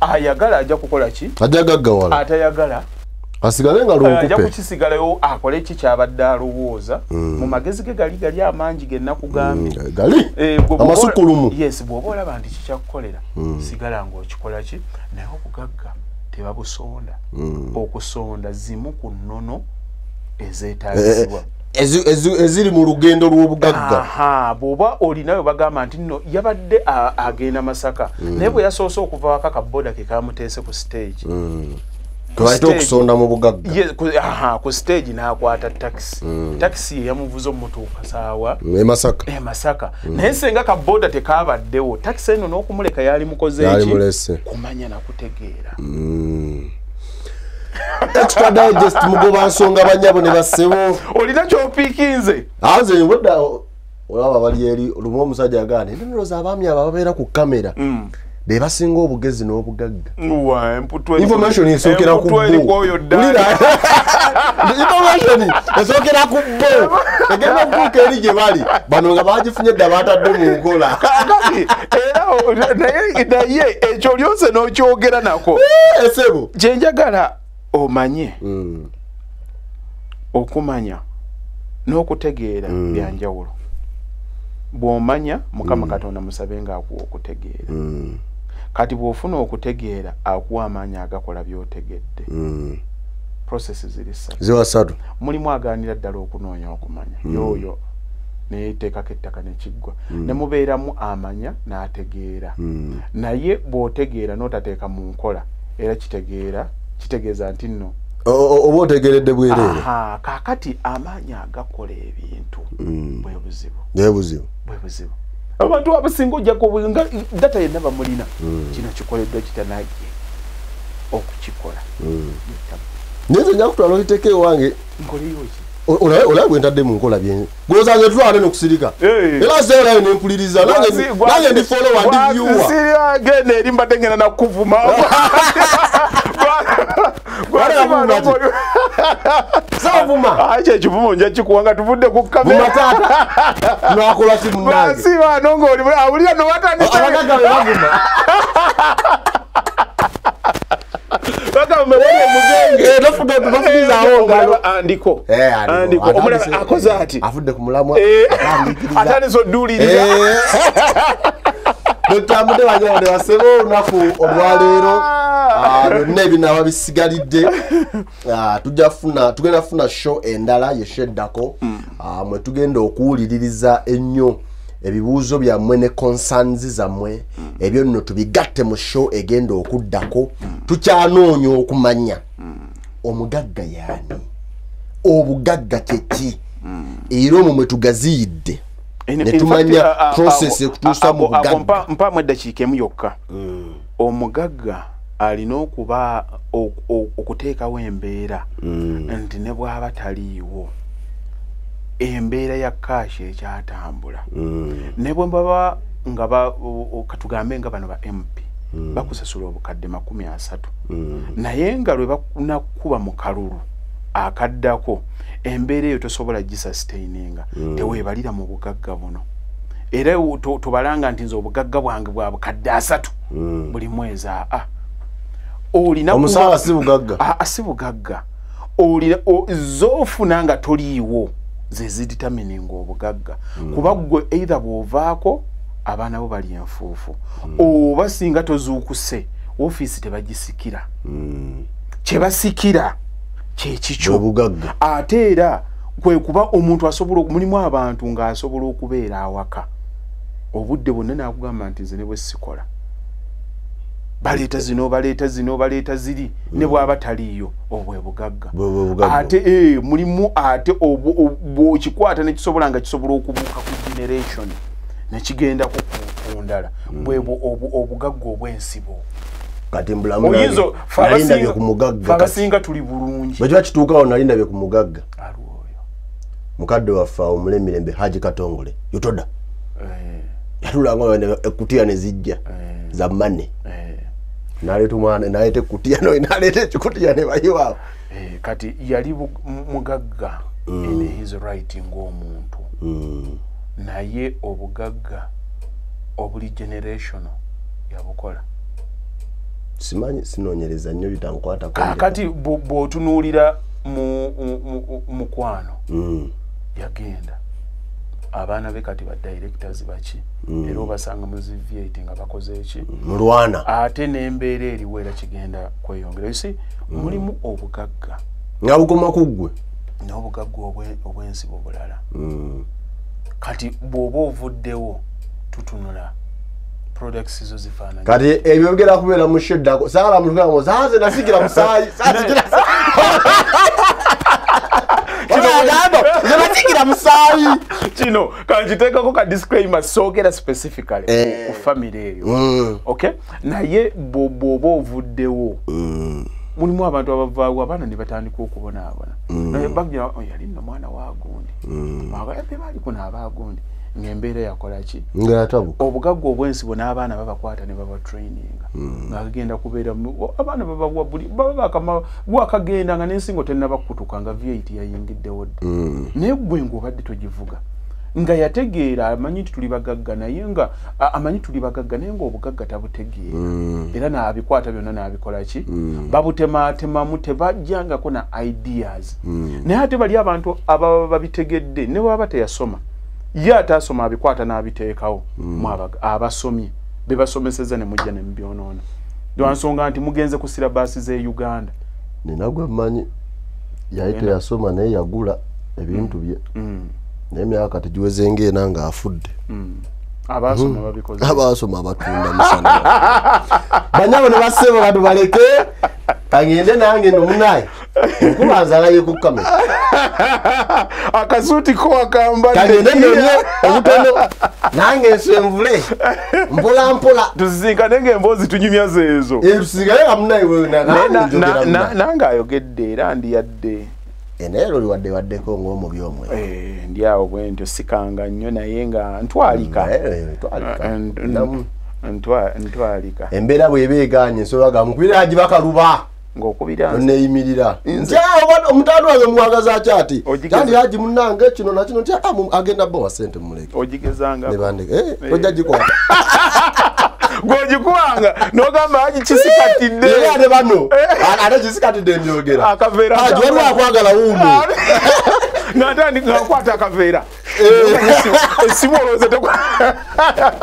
Ayagala ajja kukola ki? Ajja gaggawala. Atayagala asigale nga lunkupe. Ajja kukisigalayo akole ki kyabadde alowooza. Mu magezi ge gali gali amangi ge nakugambye. Gali amasukulumu. Yes, bw'oba olaba nti kikyakukolera sigala ng'okikola ki, naye okugagga tebabusonda. Okusonda zimu ku nnono ezeetaagisibwa eziri mu lugendo lw'obugagga. Bw'oba olinayo bagamba nti nno yabadde agenda Masaka, naye bwe yasoose okuva waka kaboda ke kamuteese ku stage. Kubayita okusonda mu bugagga. Ku stage n'akwata takisi. Takisi ye yamuvuza omutuuka saawa e Masaka. Naye senga kaboda tekaabaddewo, takisi eno n'okumuleka yali mukoze eki? Kumanya na kutegeera. Extra Digest mugoba nsonga banyabo ne bassebo. Olina ky'opiikinze? Anze wedda olaba bali eri lumu omusajja agaana ndowooza abaami abo ababeera ku kamera be basinga obugezi n'obugagga. Information esookera ku bo. Information esookera ku bo. Egenda okutuuka eri gye bali bano nga bagifunye dda batadde mu nkola. Kakati era naye ekyo lyonse n'okyogera nako. Esebo kye njagala omanye okumanya n'okutegeera byanjawulo. Bw'omanya Mukama Katonda musabe ng'akuwa okutegeera. Kati bw'ofuna okutegeera, akuwa amaanyi agakola by'otegedde. Process ziri ssatu. Ziba ssatu. Mulimu agaanira ddala okunoonya okumanya, yoyo neyeteekako ettaka nekiggwa. Ne mubeeramu amanya n'ategeera, naye bw'otegeera n'otateeka mu nkola, era kitegeera kitegeeza nti nno oba otegeeredde bwereere. Aha, kaakati amaanyi agakola ebintu bwe buzibu. Bwe buzibu. Bwe buzibu. Abantu abasinga ojjako nga data yenna bamulina, kino kikoleddwa kitya, naye okukikola. Naye nze nja kutwala okiteeka ewange. Nkoleyo ki? Olabe bwe ntadde mu nkola bye gwozange tulwane n'okusirika. Era nze olabe ne mpuliriza, nange ndi follower, ndi viewer. Sirya genda eri, mbadde ngenda nakuvuma. Saavuma. Ekyo ekivumo nja kikuwa nga tuvudde ku kamera. Vuma taata. Nakola ki munnange? Gwasiba ano ng'oli awulira no watandise. Abagagga be bavuma. Bagamba wali omugenge. Tofugizaawo ngalo. Andiko. Andiko. Omulaba akoze ati. Avudde ku mulamwa. Atandise odduulirira. Dr. Mude banyabade basebo, olunaku olwaleero byonna ebinaaba bisigalidde, tujja funa, tugenda funa show endala ye show eddako, mwe tugenda okuwuliririza ennyo ebibuuzo byammwe ne concerns zammwe. Ebyo nno tubigatte mu show egenda okuddako. Tukyanoonya okumanya omugagga yaani, obugagga kyeki, era omwo mwe tugaziyidde ne tumanya process ekutuusa mu bugagga. Mpaamu eddakiika emu yokka. Omugagga alina okuba okuteekawo embeera nti ne bw'aba taliiwo, embeera ya cash ekyatambula. Ne bwe baba nga katugambe nga bano ba MP bakusasula obukadde 30, naye nga lwe bakunakuba mu kalulu akaddako, embeera eyo tosobola gisustaininga, teweebalira mu bugagga buno. Era tobalanga nti nze obugagga bwange bwa bukadde 30 buli mwezi. Olina omusaala si bugagga. Si bugagga. Olina z'ofuna nga toliiwo ze zidetermininga obugagga. Kuba ggwe either bw'ovaako abaana bo bali enfuufu, oba singa tozuukuse ofiisi tebagisikira. Kye basikira kyekikyo obugagga. Ate era kwe kuba omuntu asobola, mulimu abantu ng'asobola okubeera awaka obudde bwonna n'akugamba nti nze ne bwe sikola, baleeta zino, baleeta zino, baleeta ziri, ne bw'aba taliiyo, obwe bugagga. Ate mulimu ate bw'okikwata ne kisobola nga kisobola okubuuka ku generation ne kigenda ku ndala, bwe obugagga obw'ensibo. Kati mbulamu nali ndabye ku mugagga. Abasinga tuli bulungi. Bwe kiba kituukawo nali ndabye ku mugagga. Aliwo oyo. Mukadde waffe awo Mulemirembe Haji Katongole Yutoda. Yatulanga ekutiya ne zijja za money. Naleeta omwana, naleeta ekutiya, naleeta ekikutiya ne bayiwaawo. Kati yali mugagga in his right ng'omuntu. Naye obugagga obuli generational yabukola. Simanyi, sinoonyereza nnyo bitankwatako. Kaakati bw'otunuulira mukwano yagenda, abaana be kati ba directors baki, era obasanga mu zi V8 nga bakoze eki mulwana, ate n'embeera eriwo era kigenda kweyongera. You see, mulimu obugagga nga bukoma ku ggwe n'obugagga obw'ensibo bulala. Kati bw'oba ovuddewo tutunula products zo zifaanana. Kati ebyo bigenda kubeera mu show eddako. Saagala muntu kugamba nze nasigira musaayi, saasigira nasigira musaayi. Kino kankiteekako ka disclaimer, soogera specifically ku family eyo. Okay? Naye bw'oba ovuddewo, mulimu abantu abavaawo abaana ne batandika okubonaabona. Naye bagira, yali nno mwana wa gundi. Be baali kuno abaagundi. Ng'embeera yakola ki? Ng'atabuka. Obugagga obw'ensibo n'abaana babakwata ne babatraininga. Ng'agenda kubeera abaana babawa buli baba bakama wakagenda nga n'ensingo tennaba kutuka nga V8 yayingiddewo dda. Naye ggwe ng'obadde togivuga. Nga yategeera amanyi nti tuli bagagga, naye nga amanyi tuli bagagga, naye ng'obugagga tabutegeera. Era n'abikwata byonna n'abikola ki? Babutematemamu, tebajjangako na ideas. Naye ate bali abantu ababa babitegedde ne bw'aba teyasoma, ye ataasoma abikwata n'abiteekawo mu abasomye Bebasomeseza ne mujja ne mubyonoona. Lwansonga nti mugenze ku syllabus z'e Uganda. Nina gwe mmanyi yali teyasoma naye yagula ebintu bye. Naye emyaka tegiweze ng'ena ng'afudde. Abaasoma babikoze. Abaasoma batunda musana. Banyabo ne bassebo bantu baleke kangende nange nomunaye. Nkubanza alaye ku kamera. Akasuuti ko akambadde. Kangende nonye obutono nange nsenvule. Mpola mpola. Tusisinkane ng'emboozi tunyumya zeezo. Tusinkane nga munaye wewe nange ayogedde era ndiyadde. Naye oli wadde waddeko ng'omubi omwe. Ndi awo bwe ntyo sikanga nnyo naye nga ntwalika. Ntwalika. Embeera bw'eba egaanye nsobola gamba mukubira Haji Bakaluba. Ng'okubira neeyimirira. Nti omutaano wange mumwagaza ki ati? Kandi Haji munnange kino na kino nti agenda bbawa ssente mumuleke. Ogigezanga. Ne bandeka. Tojja gikwata. Gw'ogikubanga n'ogamba Haji kisikatidde. Era ate bano ate kisikatidde mbyogera. Akaveera. Haji waliwo akwagala wuuno. Nga nkwata akaveera. Essimu olowooza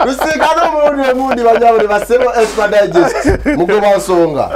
Tusinkane omulundi omundi banyabo ne bassebo Extra Digest mugoba nsonga.